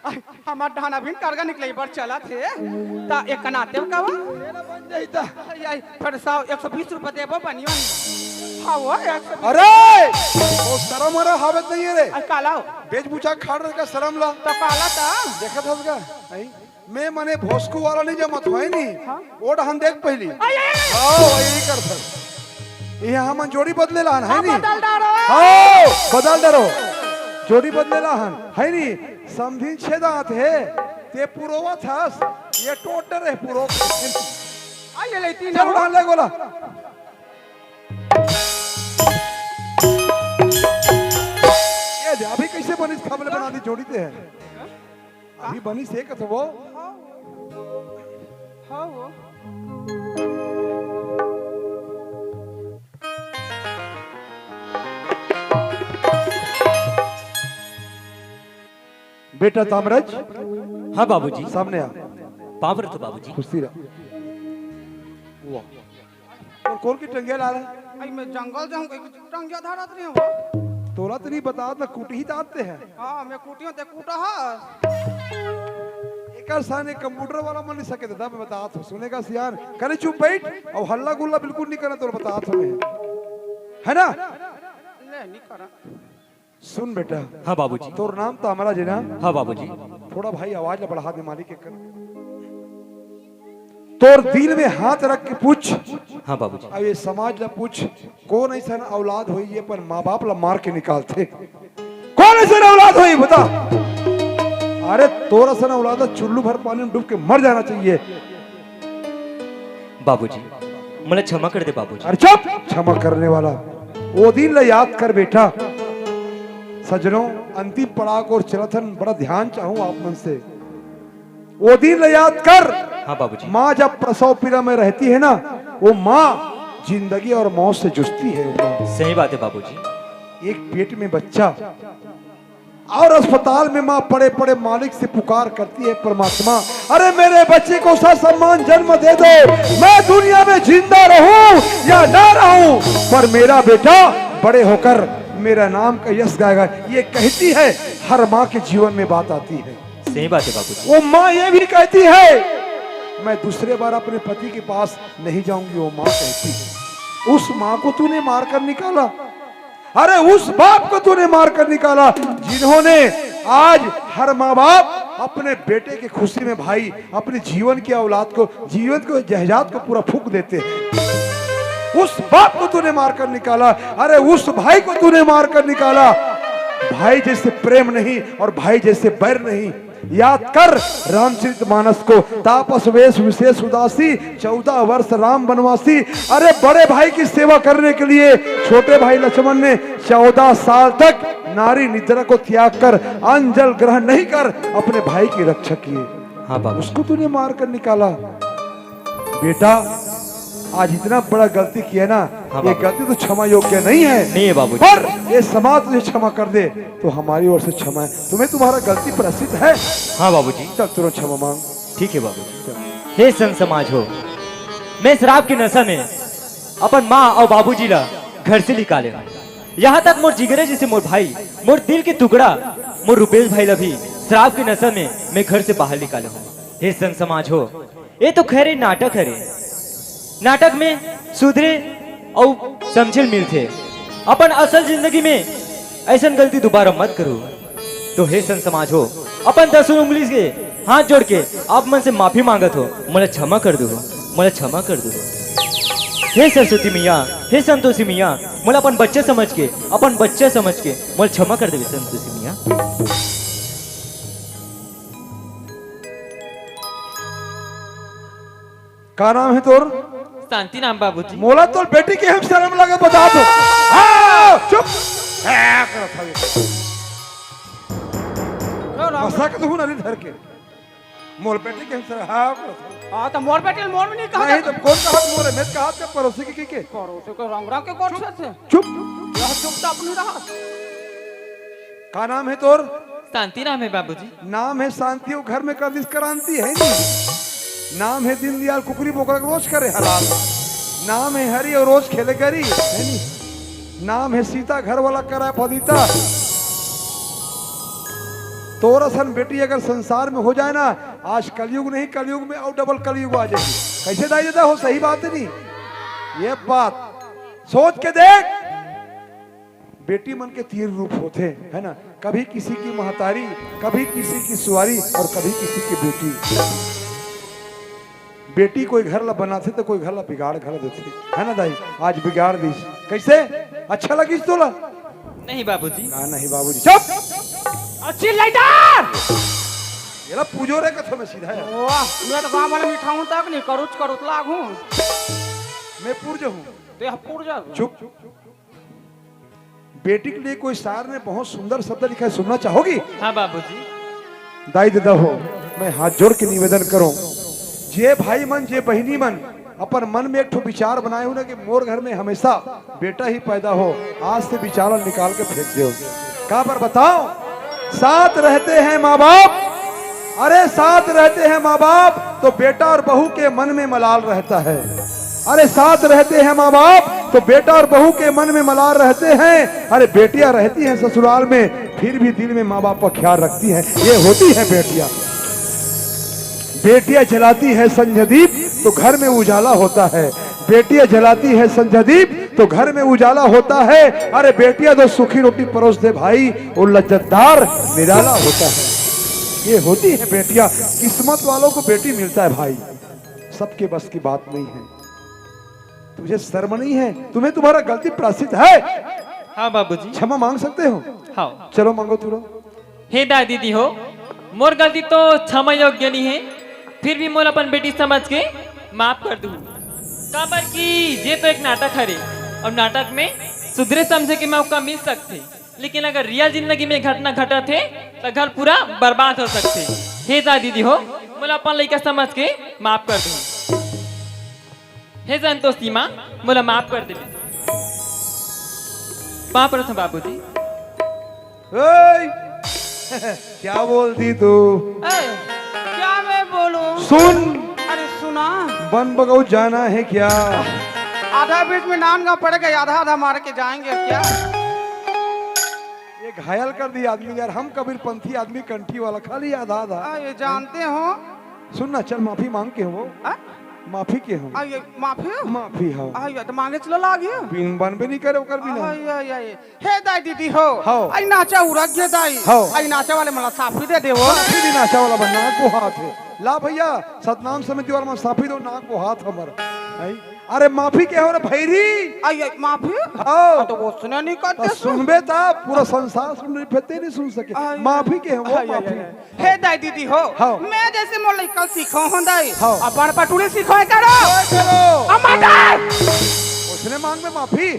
आई, हमर डहन अभी करगा निकले बर चलत हे, त एक नाते का बा? बन जाई त। आई, आई, फेर सौ, एक सौ बीस रुपया देबो बनियो। हाँ, वो एक सौ बीस। अरे, वो शरम वरम हावत नहीं है रे। आई, काला हो? बेच बुचा खाड़ रहे का शरम ला। त काला त? देखत हस का? आई, मैं मने भोसकू वाला नहीं जमत होय नहीं। हाँ? वो डहन देख पहली। आई, आई, आई। हाँ, वही कर फिर। ये हमन जोड़ी बदले लान, है हाँ, नी? बदल डारो। हाँ, बदल डारो। जोड़ी बदले लान, है नी? समधिन छे दांत हे, ते पुरोवत हस, ये टोटर हे पुरो। आ, ये लेती चल ना। उड़ा ले गोला। ये दे, अभी कैसे बनिस खबले बना दी जोड़ी ते है? अभी बनिस हे कथो वो? हाँ। हाँ वो। बेटा तामरज, हाँ बाबूजी। सामने आ। पाँव परत हो बाबूजी। खुशी रह। वाह। और कौन की टंगिया ला रहा है? आई, मैं जंगल जाऊं, कहीं टंगिया धरत नहीं हो। तोला तो नहीं बतात ना, कुटही तात ते है। हाँ, मैं कुटियों ते कुटा है। एकर सान एक कंप्यूटर वाला मन नहीं सके दादा, मैं बतात हूँ, सुनेगा सियान। करे चुप बैठ, और हल्ला गुल्ला बिल्कुल नहीं करना, तोला बतात हूँ मैं। है ना? ले, नहीं करा। सुन बेटा। हाँ बाबूजी। तोर नाम तो हमारा जी ना? हाँ बाबूजी। थोड़ा भाई आवाज ला बढ़ा दे मालिक एक। तोर दिल में हाथ रख के पूछ। हाँ बाबूजी। अब ये समाज ला पूछ, कौन ऐसा औलाद होई ये अपन माँ बाप ला मार के निकालते? कौन ऐसा औलाद होई बता? अरे तोर ऐसा औलाद चुल्लू भर पानी में डूब के मर जाना चाहिए। बाबूजी, मोला क्षमा कर दे बाबूजी। अरे चुप, क्षमा करने वाला। वो दिन ला याद कर बेटा। सजनों, अंतिम पड़ाव को ओर चलत हन, बड़ा ध्यान चाहूं आप मन से। वो दिन ला याद कर। हाँ बाबूजी। माँ जब प्रसव पीड़ा में रहती है ना, वो माँ जिंदगी और मौत से जूझती है, वो माँ। सही बात है बाबूजी। एक पेट में बच्चा और अस्पताल में माँ पड़े पड़े मालिक से पुकार करती है, परमात्मा, अरे मेरे बच्चे को ससम्मान जन्म दे दो, मैं दुनिया में जिंदा रहूं या ना रहूं, पर मेरा बेटा बड़े होकर मेरा नाम का यश गाएगा। ये कहती है, हर माँ के जीवन में बात आती है। सही बात है बाबूजी। वो माँ ये भी कहती है, मैं दूसरे बार अपने पति के पास नहीं जाऊंगी, वो माँ कहती है। उस माँ को तूने मार कर निकाला, अरे उस बाप को तूने मार कर निकाला, जिन्होंने आज हर माँ बाप अपने बेटे की खुशी में भाई अपने जीवन की औलाद को, जीवन को जहजात को पूरा फूंक देते हैं। उस बाप को तूने मार कर निकाला, अरे उस भाई को तूने मार कर निकाला। भाई जैसे प्रेम नहीं और भाई जैसे बैर नहीं। याद कर रामचरित मानस को, तापस वेश विशेष उदासी, चौदह वर्ष राम वनवासी। अरे बड़े भाई की सेवा करने के लिए छोटे भाई लक्ष्मण ने चौदह साल तक नारी निद्रा को त्याग कर अन्न जल ग्रहण नहीं कर अपने भाई की रक्षा की। हाँ बाबा। उसको तूने मार कर निकाला। बेटा, आज इतना बड़ा गलती किया ना, हाँ ये बाबू। गलती तो क्षमा योग्य नहीं है। नहीं है बाबूजी। पर ये समाज तुझे क्षमा कर दे तो हमारी ओर से क्षमा है। तुम्हें तुम्हारा गलती प्रायश्चित है। हाँ बाबूजी। चल तुरंत क्षमा मांग। ठीक है बाबूजी। हे संत समाज हो, मैं शराब के नशा में अपन माँ और बाबूजी ला घर से निकाले हूँ। यहाँ तक मोर जिगरे जैसे मोर भाई, मोर दिल के टुकड़ा, मोर रुपेश भाई ला भी शराब के नशा में मैं घर से बाहर निकाले हूँ। हे संत समाज हो, ये तो खैर नाटक हरे। नाटक में सुधरे अउ समझे ल मिलथे। अपन असल जिंदगी में ऐसन गलती दोबारा मत करो। तो हे संत समाज हो, अपन दसों उंगली के हाथ जोड़ के आप मन से माफी मांगत हो, मोला क्षमा कर दो, मोला क्षमा कर दो। हे सरस्वती मैया, हे संतोषी मैया, मोला अपन बच्चा समझ के, अपन बच्चा समझ के मोला क्षमा कर देवे संतोषी मैया। का नाम है तोर? शांति नाम बाबूजी। मोला तोर बेटी के हम शर्म लगे बता दो। हाँ, चुप। हाँ, करत हवे। रो, रो। मसा के तू नरी धर के। मोर बेटी के हम शर्म, हाँ, करत हवे। हाँ, तो मोर बेटी मोर में नहीं कहा नहीं, था। तो कौन कहा मोर है? मैं कहा के पड़ोसी के, के, के? पड़ोसी के रंग रंग के कौन से थे? चुप। यह चुपचाप नहीं रहा। का नाम है तोर? शांति नाम है बाबूजी। नाम है शांति, वो घर में कर दिस क्रांति है नहीं। नाम है दीनदयाल कुकरी बोकरा के रोज करे हलाल। नाम है हरी और रोज खेले गरी है नहीं। नाम है सीता घर वाला करा फदीता। तोर असन बेटी अगर संसार में हो जाए ना, आज कलयुग नहीं, कलयुग में और डबल कलयुग आ जाए। कैसे दाई देता हो? सही बात है नहीं ये बात? सोच के देख। बेटी मन के तीन रूप होथे, है ना? कभी किसी की महतारी, कभी किसी की सुआरी और कभी किसी की बेटी। बेटी कोई घर ला बनाथे तो कोई घर ला बिगाड़ घला देथे, है ना दाई? आज बिगाड़ दिस। कैसे? अच्छा लगिस तोला? नहीं बाबूजी। ना, नहीं बाबूजी, चुप। अच्छी लाइटर। ये ला पूजो रे कथो में सीधा है। वाह, मैं तो गांव वाले मिठाऊं तक नहीं, करूच करूच लागू। मैं पूर्ज हूँ। ते हम पूर्ज हूँ। चुप। बेटी के लिए कोई सार ने बहुत सुंदर शब्द लिखा है, सुनना चाहोगी? हाँ बाबूजी। दाई ददा हो, मैं हाथ जोड़ के निवेदन करूं, जे भाई मन, जे बहिनी मन अपन मन में एक ठो विचार बनाए हो ना कि मोर घर में हमेशा बेटा ही पैदा हो, आज से विचार निकाल के फेंक दो। का पर बताओ, साथ रहते हैं माँ बाप, अरे साथ रहते हैं माँ बाप तो बेटा और बहू के मन में मलाल रहता है। अरे साथ रहते हैं माँ बाप तो बेटा और बहू के मन में मलाल रहते हैं। अरे बेटियां रहती हैं ससुराल में, फिर भी दिल में माँ बाप का ख्याल रखती हैं। ये होती हैं बेटियां। बेटियां जलाती है संझा दीप तो घर में उजाला होता है। बेटियां जलाती है संझा दीप तो घर में उजाला होता है। अरे बेटियां तो सूखी रोटी परोस दे भाई, वो लज्जतदार निराला होता है। ये होती है बेटियां, किस्मत वालों को बेटी मिलता है भाई, सबके बस की बात नहीं है। तुझे शर्म नहीं है? तुम्हें तुम्हारा गलती प्रायश्चित है? हाँ बाबूजी। क्षमा मांग सकते हो? हाँ। चलो मांगो तुरंत। हे दाई दीदी हो, मोर गलती तो क्षमा योग्य नहीं है, फिर भी मोला अपन बेटी समझ के माफ कर दू। काबर कि ये तो एक नाटक हरे, और नाटक में सुधरे समझे के मौका मिल सकथे, लेकिन अगर रियल जिंदगी में घटना घटत हे, तो घर पूरा बर्बाद हो सकथे। हे दाई दीदी हो, मोला अपन लइका समझ के माफ कर दू। हे संतोषी माँ, मोला माफ कर दे। माफ रखो बाबूजी। ओए! क्या बोल दी तू? ए, क्या मैं बोलूं? सुन! अरे सुना। वन बगौत जाना है क्या? आधा बीच में नांदगांव पड़ गए, आधा आधा मार के जाएंगे क्या? ये घायल कर दिया आदमी यार, हम कबीरपंथी आदमी कंठी वाला, खाली आधा आधा। आ, ये जानते हो? सुन ना, चल माफी मांग के हो। आ? माफी के हो। आ, ये माफी? माफी हो। आ, ये तो मांगे चलो लागे। बिन बनबे नहीं करे ओकर बिना। आ, ये, ये, ये। हे दाई दीदी हो। हो। आई नाचा उरक गे दाई। हो। आई नाचा वाले मला साफी दे देवो। साफी भी नाचा वाला बन, नाक बोहात हे। ला भैया, सतनाम समिति वाला मन साफी दो, नाक बोहात हमर। आई? अरे माफी के हो रे भैरी? आई, आई, माफी? हो। आ, तो वो सुने नहीं करते तो सुन। सुनबे ता, पूरा संसार सुन रही, फिर ते नहीं सुन सके। आई, माफी के हो, आई, आई, माफी। आई, आई। हे दाई दीदी हो, हाँ। मैं जैसे मोर लइका सीखो हूँ दाई, हाँ। अपन पटुरी सीखो है करो। ओए करो। अम्मा दाई। उसने मांग में माफी।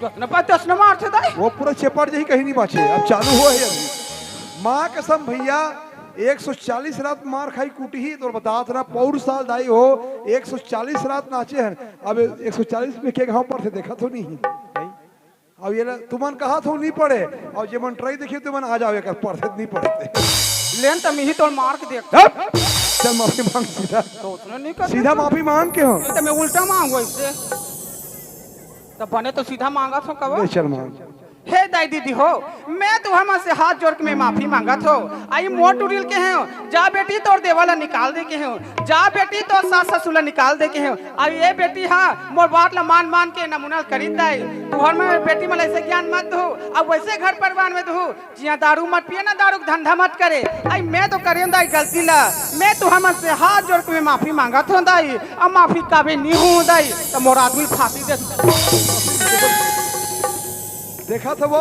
जसने पाते उसने मार थे दाई। वो पूरा चेपट जही कहीं नहीं बाचे। अब चालू हो है अभी। माँ कसम भैया, एक सौ चालीस रात मार खाई कुटही, तोर बतात ना, पौर साल दाई हो, एक सौ चालीस रात नाचे हन। अब एक सौ चालीस में के घाव परथे, देखा तो नहीं। अब ये ला, तुमन कहा थो नहीं पड़े, और जे मन ट्राई देखिए, तुमन आ जाओ, एकर परथे नहीं पड़े। लेन त मिही तोर मार के देख। हट! चल माफी मांग सीधा। तो उसने नहीं कर सीधा माफी मांग के हो। नहीं तो मैं उल्टा मांगू ऐसे। तो बने तो सीधा मांगा थो कब? ले चल मांग। हे दाई दीदी हो, मैं तुहर मन से हाथ जोड़ के मैं माफी मांगत हो। आई मोर टुरिल के हंव, जा बेटी तोर देवर ला निकाल दे के हंव, जा बेटी तोर सास ससुर ला निकाल दे के हंव। अब ये बेटी हा मोर बात ला मान मान के नमूना करिन दाई। तुहर मन बेटी मन ला ऐसे ज्ञान मत दहू, अब वैसे घर परिवार में दहू, जिहां दारू मत पिए ना, दारू के धंधा मत करे। आई मैं तो करेंव दाई गलती ला, मैं तुहर मन से हाथ जोड़ के मैं माफी मांगत हंव दाई, अब माफी कबे नहीं हूं दाई, तो मोर आदमी फांसी दे। देखा तो वो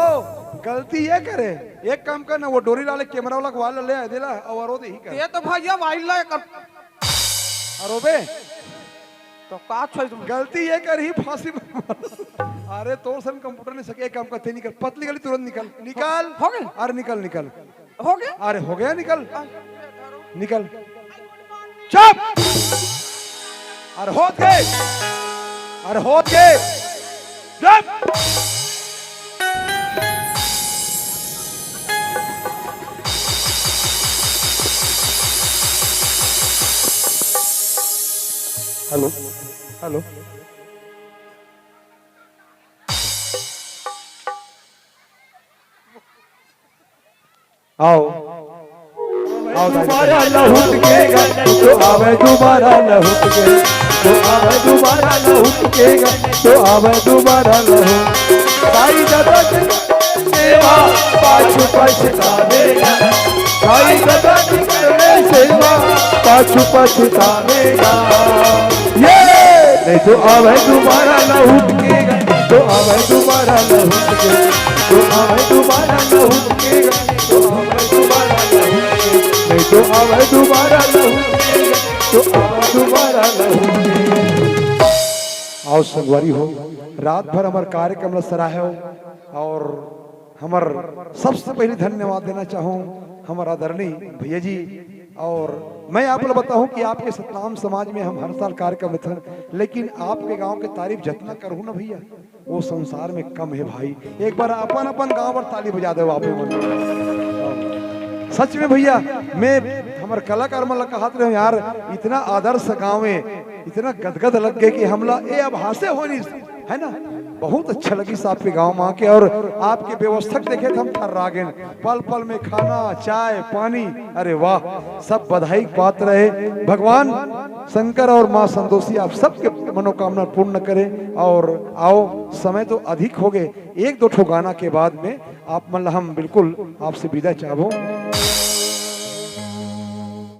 गलती ये करे, एक काम कर ना, वो डोरी वाले कैमरा वाला को वाला ले आ देला, और वो तो ही कर। ये तो भैया वाइल ला कर। अरे बे, तो का छै तुम? गलती ये कर ही फांसी में। अरे तोर सन कंप्यूटर नहीं सके, एक काम कर, ते निकल, पतली गली तुरंत निकल, निकल। हो गए? अरे निकल, निकल। हो गए? अरे हो गया, निकल। निकल। चुप! अरे होत के, अरे होत के, चुप! Hello, hello. आओ। आओ, दोबारा लहुट के गा, तो आवे दोबारा लहुट के, तो आवे दोबारा लहुट के गा, तो आवे दोबारा लहुट। ताई दादा के सेवा पाछू पछतावेगा, ताई दादा के सेवा पाछू पछतावेगा। ये नहीं तो आवे दोबारा लहुट के गा, तो आवे दोबारा लहुट के, तो आवे दोबारा लहुट के गा। तो आवे दोबारा लहुट के, नहीं तो आवे दोबारा लहुट के, तो आवे दोबारा लहुट के। आओ संगवारी हो, रात भर हमर कार्यक्रम ला सराहे हो और हमर सबसे पहले धन्यवाद देना चाहूँ हमर आदरणीय भैया जी। और मैं आप ला बताऊं कि आपके सतनाम समाज में हम हर साल कार्यक्रम रखथन, लेकिन आपके गांव के तारीफ जतना करहूं ना भैया, वो संसार में कम है भाई। एक बार अपन अपन गांव पर ताली बजा दो आप मन। सच में भैया, मैं हमर कलाकार मन ला कहत रहे यार, इतना आदर्श गांव है, इतना गदगद लग गए कि हमला ए आभासे होनिस, है ना? बहुत अच्छा लगिस आपके गांव में आके, और आपके व्यवस्था देखे थे हम थर्रा गेन, पल पल में खाना, चाय, पानी। अरे वाह, सब बधाई के पात्र है। भगवान शंकर और माँ संतोषी आप सबके मनोकामना पूर्ण करें। और आओ, समय तो अधिक हो गए, एक दो ठो गाना के बाद में आप मन ला हम बिल्कुल आपसे विदा चाहबो।